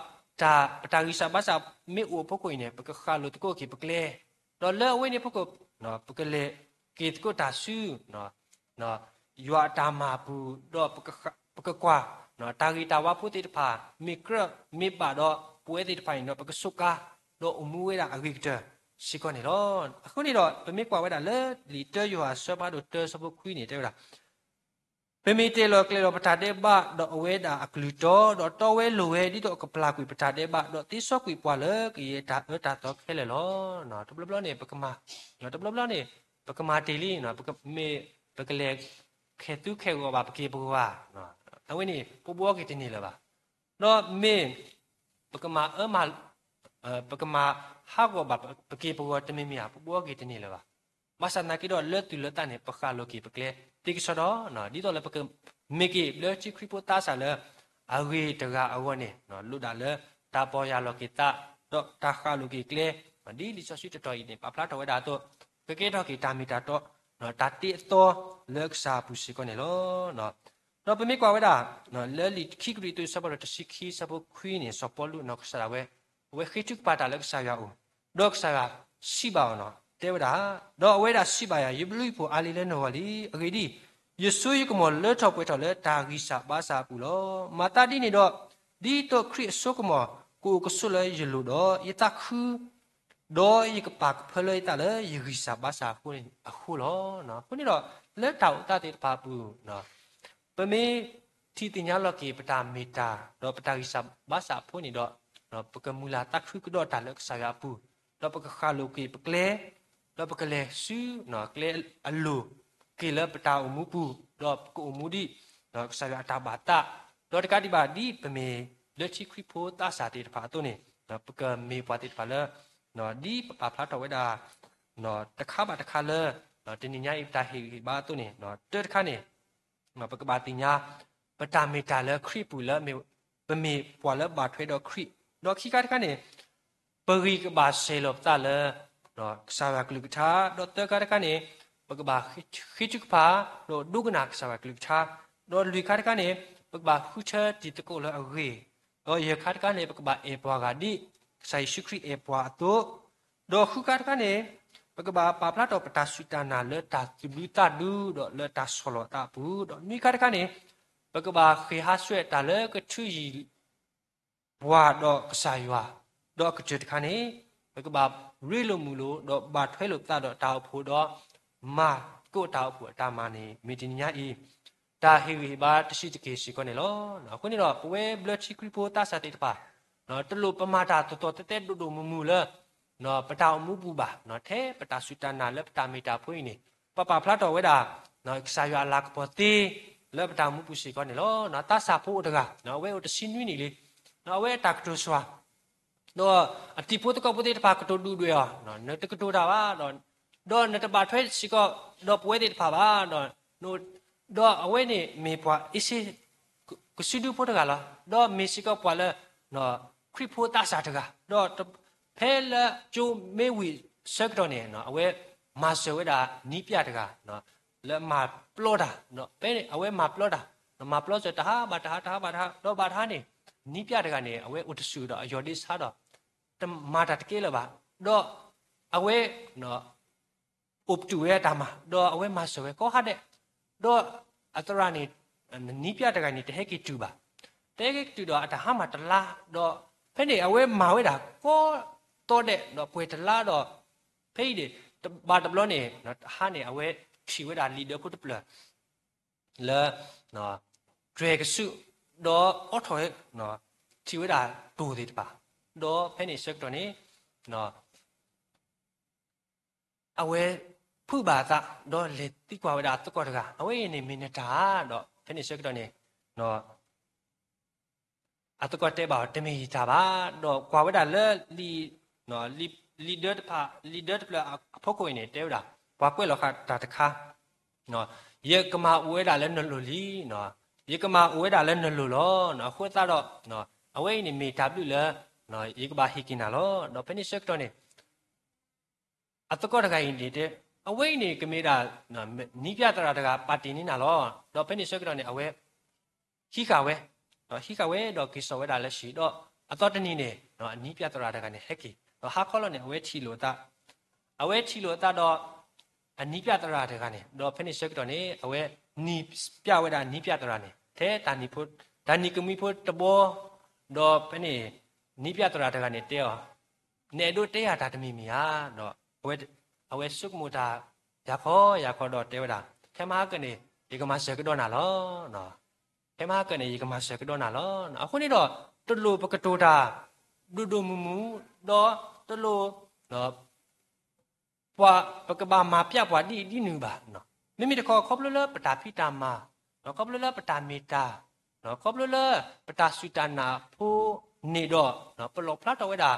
တၢ် ပတၢ်ဂံၢ်စၢ်ဘါစၢ်မ့ၢ်အိၣ်အဖီခိၣ်အံၤန့ၣ် ပကဃၣ်လိာ်သကိးက့ၤပကျဲ, ဒီးလၢအဝဲန့ၣ်အဖီခိၣ် ပကလဲၤက့ၤသကိးတၢ်ဆူ ယွၤအတၢ်မၤပူၤ, ဒီးပကကွၢ် တၢ်ဂ့ၤတၢ်ဝါဖိသ့ၣ်တဖၣ် မ့ၢ်ကြၢးမ့ၢ်ဘၣ်ဒီး ပဝဲသ့ၣ်တဖၣ်န့ၣ်ဒီး ပကစူးကါ ဒီးအိၣ်မူဝဲဒၣ်အဂ့ၤကတၢၢ်စ့ၢ်ကီးန့ၣ်လီၤ. အဃိန့ၣ်ဒီး ပမ့ၢ်ကွၢ်ဝဲဒၣ်လၢလံာ်တၢယိၤဟၣ်အဆၢဖးဒိၣ်တၢ ဆၢဖိခွံန့ၣ်တဲဝဲဒၣ် ပမ့ၢ်တဲလီၤကျဲၤလီၤပတၢ်ဒဲးဘးဒီးအဝဲဒၣ်အကလုၢ်တီ, ဒီးတီဝဲလိၤဝဲ ဒ်သိးအကပျၢ်ကွံာ်ပတၢ်ဒဲးဘး, ဒီးသ့စီကွံာ်ပှၤလၢကယဲၢ်တၢ်အၢတၢ်သီခဲလၢာ်လီၤ. တဘျီဘျီန့ၣ် ပကမၤ တဘျီဘျီန့ၣ် ပကမၤတ့ၢ်လံ, မ့ၢ်ပကလဲၤခဲသူခဲဂီၤဘၣ်ပက့ၢ်ပဂီၤဧါ, အဝဲန့ၣ် ပဘှီက့ၤတန့ၢ်လၢၤဘၣ်. ဒီးမ့ၢ် ပကမၤအၢမၤ ပကမၤဟးဂီၤဘၣ်ပက့ၢ်ပဂီၤတမံၤမံၤဧါ, ပဘှီက့ၤတန့ၢ်လၢၤဘၣ်. ဘၣ်ဆၣ်သနာ်က့ဒီး လၢသူၣ်လၢသးန့ၣ် ပဃၣ်လိာ်က့ၤပကျဲသ့ကစီဒီ, ဒ်သိးလၢပကမ့ၢ်က့ၤလၢထံခရံာ်ဖိသးစၢ်လၢအဂ့ၤတဂၤအဂီၢ်န့ၣ် လိၣ်ဒၣ်လၢတၢ်ပီၢ်ယၢ်လီၤက့ၤသး ဒီးတၢ်ဃၣ်လိာ်က့ၤကျဲ, ဒ်လံာ်စီဆှံတတီၤအံၤန့ၣ် ပာ်ဖျါထီၣ်ဝဲဒၣ်အသိး ကကဲထီၣ်က့ၤတၢ်မ့ၢ်တၢ်တီ တၢ်တ့အသီလၢကစၢ်အပူၤစ့ၢ်ကီးန့ၣ်လီၤ. ဒီးပမ့ၢ်ကွၢ်ဝဲဒၣ် လၢလံာ်ခံကရံၣ်သူး ဆၢဖးဒိၣ်တဆံခံ ဆၢဖိခွံန့ၣ် စီၤပီလူးနီၢ်ကစၢ်ဒၣ်ဝဲ အဝဲဃ့ထုကဖၣ်တၢ်လၢကစၢ်ယွၤအအိၣ်, ဒီးကစၢ်ယွၤစံးဘၣ်အီၤန့ၣ် တဲဝဲဒၣ်, ဒီးအဝဲဒၣ်စံးဘၣ်ယၤ, ယဘျုးယဖှိၣ်အါလံလၢနဂီၢ်လံ. အဂ့ၢ်ဒ်အံၤ, ယစိယကမီၤလၢထီၣ်ပှဲၤထီၣ်လၢတၢ်ဂံၢ်စၢ်ဘါစၢ်အပူၤလီၤ. မၤသးဒ်န့ၣ်ဒီး, ဒ်သိးခရံာ်အစိကမီၤကအိၣ်ကဆိးလၢယလိၤဒီး, ယသးခု ဒီးယကပာ်ကဖၢလၢယသးလၢယဂံၢ်စၢ်ဘါစၢ်အဃိလီၤ. အဃိန့ၣ်ဒီး လၢတၢ်အိၣ်သးသ့ၣ်တဖၣ်အပူၤ ပမ့ၢ်ထံၣ်သ့ၣ်ညါလီၤက့ၤပတၢ်မ့ၢ်တၢ် ဒီးပတၢ်ဂံၢ်စၢ်ဘါစၢ်အဖိန့ၣ်ဒီး ပကမုၢ်လၢ်သးခုကဒီးတၢ်လၢကစၢ်ယွၤအပူၤ, ဒီးပကဃၣ်လိာ်က့ၤပကျဲ, ဒီးပကလဲၤဆူကျဲအလိၤက့ၤလၢပတၢ်အိၣ်မူပူၤ, ဒီးပကအိၣ်မူဒ် ကစၢ်ယွၤအတၢ်ဘၣ်သး, ဒီးတကးဒံးဘၣ်ဒ်ပမ့ၢ်လၢထံခရံာ်ဖိသးစၢ်သ့ၣ်တဖၣ်အသိးန့ၣ် ပကမ့ၢ်ပှၤသ့ၣ်တဖၣ်လၢ ဒ်ပပာ်ဖျါထီၣ်ဝဲဒၣ် တခါဘၣ်တခါလၢ တနံၤညါအံၤပတၢ်ဟ့ၣ်ဂံၢ်ဟ့ၣ်ဘါအသိးန့ၣ် တၢတခါန့ၣ် ပကဘၣ်သ့ၣ်ညါ ပတၢ်မ့ၢ်တၢ်လၢခရံာ်အပူၤလၢ ပမ့ၢ်ပှၤလၢဘၣ်ထွဲဒီးခရံာ်, ဒီးခံခါတခါန့ၣ် ပဂံၢ်ကဘၣ်စဲၤလီၤပသးလၢ ကစၢ်ယွၤကလုၢ်ကထါ, ဒီးသၢခါတခါန့ၣ် ပကဘၣ်ဃ့ထုကဖၣ် ဒီးဒိကနၣ်ကစၢ်ယွၤကလုၢ်ကထါ, ဒီးလွံၢ်ခါတခါန့ၣ် ပကဘၣ်ဃုထၢတံၤသကိးလၢအဂ့ၤ, ဒီးယဲၢ်ခါတခါန့ၣ် ပကဘၣ်အဲၣ်ပှၤဂၤဒ်ကစၢ်ယ့ၣ်ၡူးခရံာ်အဲၣ်ပှၤအသိး, ဒီးဃုခါတခါန့ၣ် ပကဘၣ်ပာ်ဖျါထီၣ်ပတၢ်စူၢ်တၢ်နာ်လၢတၢ်သူၣ်ဒူသးဒူ ဒီးလၢတၢ်ဆီၣ်လီၤသးအပူၤ, ဒီးနွံခါတခါန့ၣ် ပကဘၣ်ဃ့ၢ်ဟးဆှဲးတၢ်လၢကထုးယံၤ ပှၤဒီးကစၢ်ယွၤ, ဒီးအကတၢၢ်တခါန့ၣ် ပကဘၣ်ရ့လိာ်မုာ်လိာ် ဒီးဘၣ်ထွဲလိာ်ပသးဒီးတၢ်အိၣ်ဖှိၣ်ဒီး မၤသကိးတၢ်အိၣ်ဖှိၣ်အတၢ်မၤန့ၣ် မ့ၢ်တနံၤညါအံၤ တၢ်ဟ့ၣ်ဂံၢ်ဟ့ၣ်ဘါတဆံးတက့ၢ်စ့ၢ်ကီးန့ၣ်လီၤ. အဃိန့ၣ်ဒီး ပဝဲဘျၢထံခရံာ်ဖိသးစၢ်သ့ၣ်တဖၣ် တလိၣ်ပမၤတၢ်သီၣ်သီၣ်သဲသဲဒိၣ်ဒိၣ်မုၢ်မုၢ်လၢ ပတၢ်အိၣ်မူပူၤဘၣ်, ထဲပတၢ်စူၢ်တၢ်နာ်လၢပတၢ်မ့ၢ်တၢ်ဖိအံၤန့ၣ် ပပာ်ဖျါထီၣ်ဝဲဒၣ် ကစၢ်ယွၤအလၤကပီၤသ့ လၢပတၢ်အိၣ်မူပူၤစ့ၢ်ကီးန့ၣ်လီၤ. သးစၢ်ဖိအိၣ်တဂၤ အဝဲအိၣ်တဆံနွံနံၣ်လံ, အဝဲအတၢ်ကတိၤဆှၢ ဒီးအတံၤဖိသကိးဖိသ့ၣ်တဖၣ်ကတိၤဒုၣ်ဒွဲၣ်အီၤ, နတကတိၤတၢ်ဘၣ်, ဒီးနတဘၣ်ထွဲစ့ၢ်ကီး ဒီးပဝဲသ့ၣ်တဖၣ်ဘၣ်, ဒီးအဝဲန့ၣ်မ့ၢ်ပှၤအ့စ့ ကစုဒုဖိတဂၤလီၤ. ဒီးမ့ၢ်စ့ၢ်ကီးပှၤလၢ ခရံာ်ဖိသးစၢ်တဂၤ, ဒီးဖဲလၢကၠိမ့ၢ်ဝံၤဆၢကတီၢ်န့ၣ် အဝဲမၤစၢၤဝဲဒၣ်နံၣ်ပျၢ်တဂၤ လၢမၤပျီတၢ်, ဖဲန့ၣ် အဝဲမၤပျီတၢ်, မၤပျီစၢၤတဟါဘၣ်တဟါ တဟါဘၣ်တဟါ ဒီးဘၣ်တဟါန့ၣ် နံၣ်ပျၢ်တဂၤန့ၣ် အဝဲအိၣ်တဆူၣ်ဒီးအယီၢ်ဒ့ဆါဒီး တမၤတၢ်တကဲလၢၤဘၣ်, ဒီးအဝဲ အိၣ်ပတုာ်ဝဲအတၢ်မၤ, ဒီးအဝဲမၤစၢၤဝဲကိးဟါဒဲး, ဒီး အသရၣ်န့ၣ် နံၣ်ပၠၣ်တဂၤန့ၣ် တဟဲက့ၤတုၤဘၣ်. တဟဲက့ၤတုၤဒီး အတဟါမးတလါဒီး ဖဲန့ၣ်အဝဲမၤဝဲဒၣ်ကိးတီဒဲး ဒီးပှဲၤတလါဒီး ဖဲအံၤန့ၣ် တဘၣ်တဘျီန့ၣ် တဟါန့ၣ် အဝဲထံၣ်ဝဲဒၣ်လံာ်ဒၢဖိတဖျၢၣ် လၢ တြဲၤကဆူၣ် ဒီးအိးထီၣ် ထံၣ်ဝဲဒၣ်တိၢ်သ့ၣ်တဖၣ်, ဒီးဖဲန့ၣ်ဆၢကတီၢ်န့ၣ် အဝဲဖုးဘၣ်အသး ဒီးလဲၤသံကွၢ်ဝဲဒၣ်အသကိးတဂၤ, အဝဲအံၤန့ၣ်မ့ၢ်နတၢ်ဧါ, ဒီးဖဲန့ၣ်ဆၢကတီၢ်န့ၣ် အသကိးတဲဘၣ်အီၤ တမ့ၢ်ယတၢ်ဘၣ်, ဒီးကွၢ်ဝဲဒၣ်လၢ လံာ်ဒၢတဖၣ် လံာ်ဒၢတဖျၢၣ်အဖီခိၣ်အံၤန့ၣ် တဲဝဲဒၣ် ပှၤကွဲးလီၤဃာ်တၢ်တခါ ယကမၤအိၣ်ဝဲဒၣ်လၢနလိၤလံ, ယကမၤအိၣ်ဝဲဒၣ်လၢနလိၤလီၤ. အဃိသတးဒီး အဝဲအံၤန့ၣ်မ့ၢ်တၢ်ဘျုးလၢ ယကဘၣ်ဟ့ၣ်က့ၤနၤလီၤ. ဒီးဖဲန့ၣ်ဆၢကတီၢ်န့ၣ် အသကိးတဂၤအံၤန့ၣ်တဲ အဝဲအံၤန့ၣ် ကမ့ၢ်ဒၣ် နံၣ်ပၠၣ်သရၣ်တဂၤ ပာ်တ့ၢ်န့ၢ်နၤလီၤ. ဒီးဖဲန့ၣ်ဆၢကတီၢ်န့ၣ် အဝဲ ဟံးဃာ်ဝဲ, ဒီးဟံးဃာ်ဝဲဒီးက့ၤစိာ်ဝဲဒၣ်လၢဟံၣ်, ဒီးအသီတနံၤန့ၣ် အနံၣ်ပၠၣ်သရၣ်တဂၤန့ၣ် ဟဲက့ၤ, ဒီးဟါခီလီၤန့ၣ် အဝဲထံၣ်လိာ်အသး, အဝဲထံၣ်လိာ်အသးဒီး အနံၣ်ပၠၣ်သရၣ်တဂၤန့ၣ်, ဒီးဖဲန့ၣ်ဆၢကတီၢ်န့ၣ် အဝဲနံၤပၠၣ်ဝဲဒၣ်နံၣ်ပၠၣ်သရၣ်န့ၣ် ထဲတၢ်နံၤကမှံဖိတဘီ, ဒီးဖဲန့ၣ် နံၣ်ပၠၣ်သရၣ်တဂၤန့ၣ်တဲအီၤ, နအဲၣ်ဒိးတဲယၤတၢ်တမံၤမံၤဧါ, ဒီး အဝဲဆိကမိၣ်တၢ် ယၤခီယၤခီဒီးတဲဝဲဒၣ်, ထဲမဟါကန့ၣ် ယကမၤစၢၤကဒီးနၤလီၤ. ထဲမဟါကန့ၣ် ယကမၤစၢၤကဒီးနၤလီၤ. အဃိန့ၣ်ဒီး တလိၣ်ပကတိၤတၢ် ဒိၣ်ဒိၣ်မုၢ်မုၢ်, ဒီးတလိၣ် ပှၤ ပကဘၣ်မၤပျၢ်ပှၤဒ်အံၤဒ်နုၤဘၣ်. မ့မ့ၢ်တခီ ခီဖျိလၢပတၢ်ဖံးတၢ်မၤ, ခီဖျိလၢပတၢ်မ့ၢ်တၢ်, ခီဖျိလၢပတၢ်စူၢ်တၢ်နာ်အဖိန့ၣ်ဒီး ပလီၣ်ဖျါထီၣ်ဝဲဒၣ်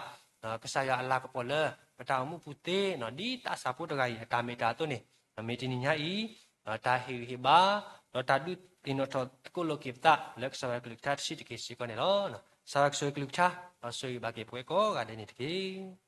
ကစၢ်ယွၤအလၤကပီၤလၢ ပတၢ်အိၣ်မူပူၤသ့, ဒ်သးစၢ်ဖိတဂၤအံၤ အတၢ်မ့ၢ်တၢ်အသိးန့ၣ်, မ့ၢ်တနံၤညါအံၤ တၢ်ဟ့ၣ်ဂံၢ်ဟ့ၣ်ဘါ ဒီးတၢ်ဒုးသ့ၣ်နီၣ်ထီၣ်သကိးလိာ်က့ၤပသး လၢကစၢ်ယွၤကလုၢ်ကထါတဆံးတက့ၢ်စ့ၢ်ကီးန့ၣ်လီၤ. ကစၢ်ယွၤကဆိၣ်ဂ့ၤကလုၢ်ကထါ ဒီးဆိၣ်ဂ့ၤဘၣ်က့ၤပဝဲကိးဂၤဒဲးန့ၣ်တက့ၢ်.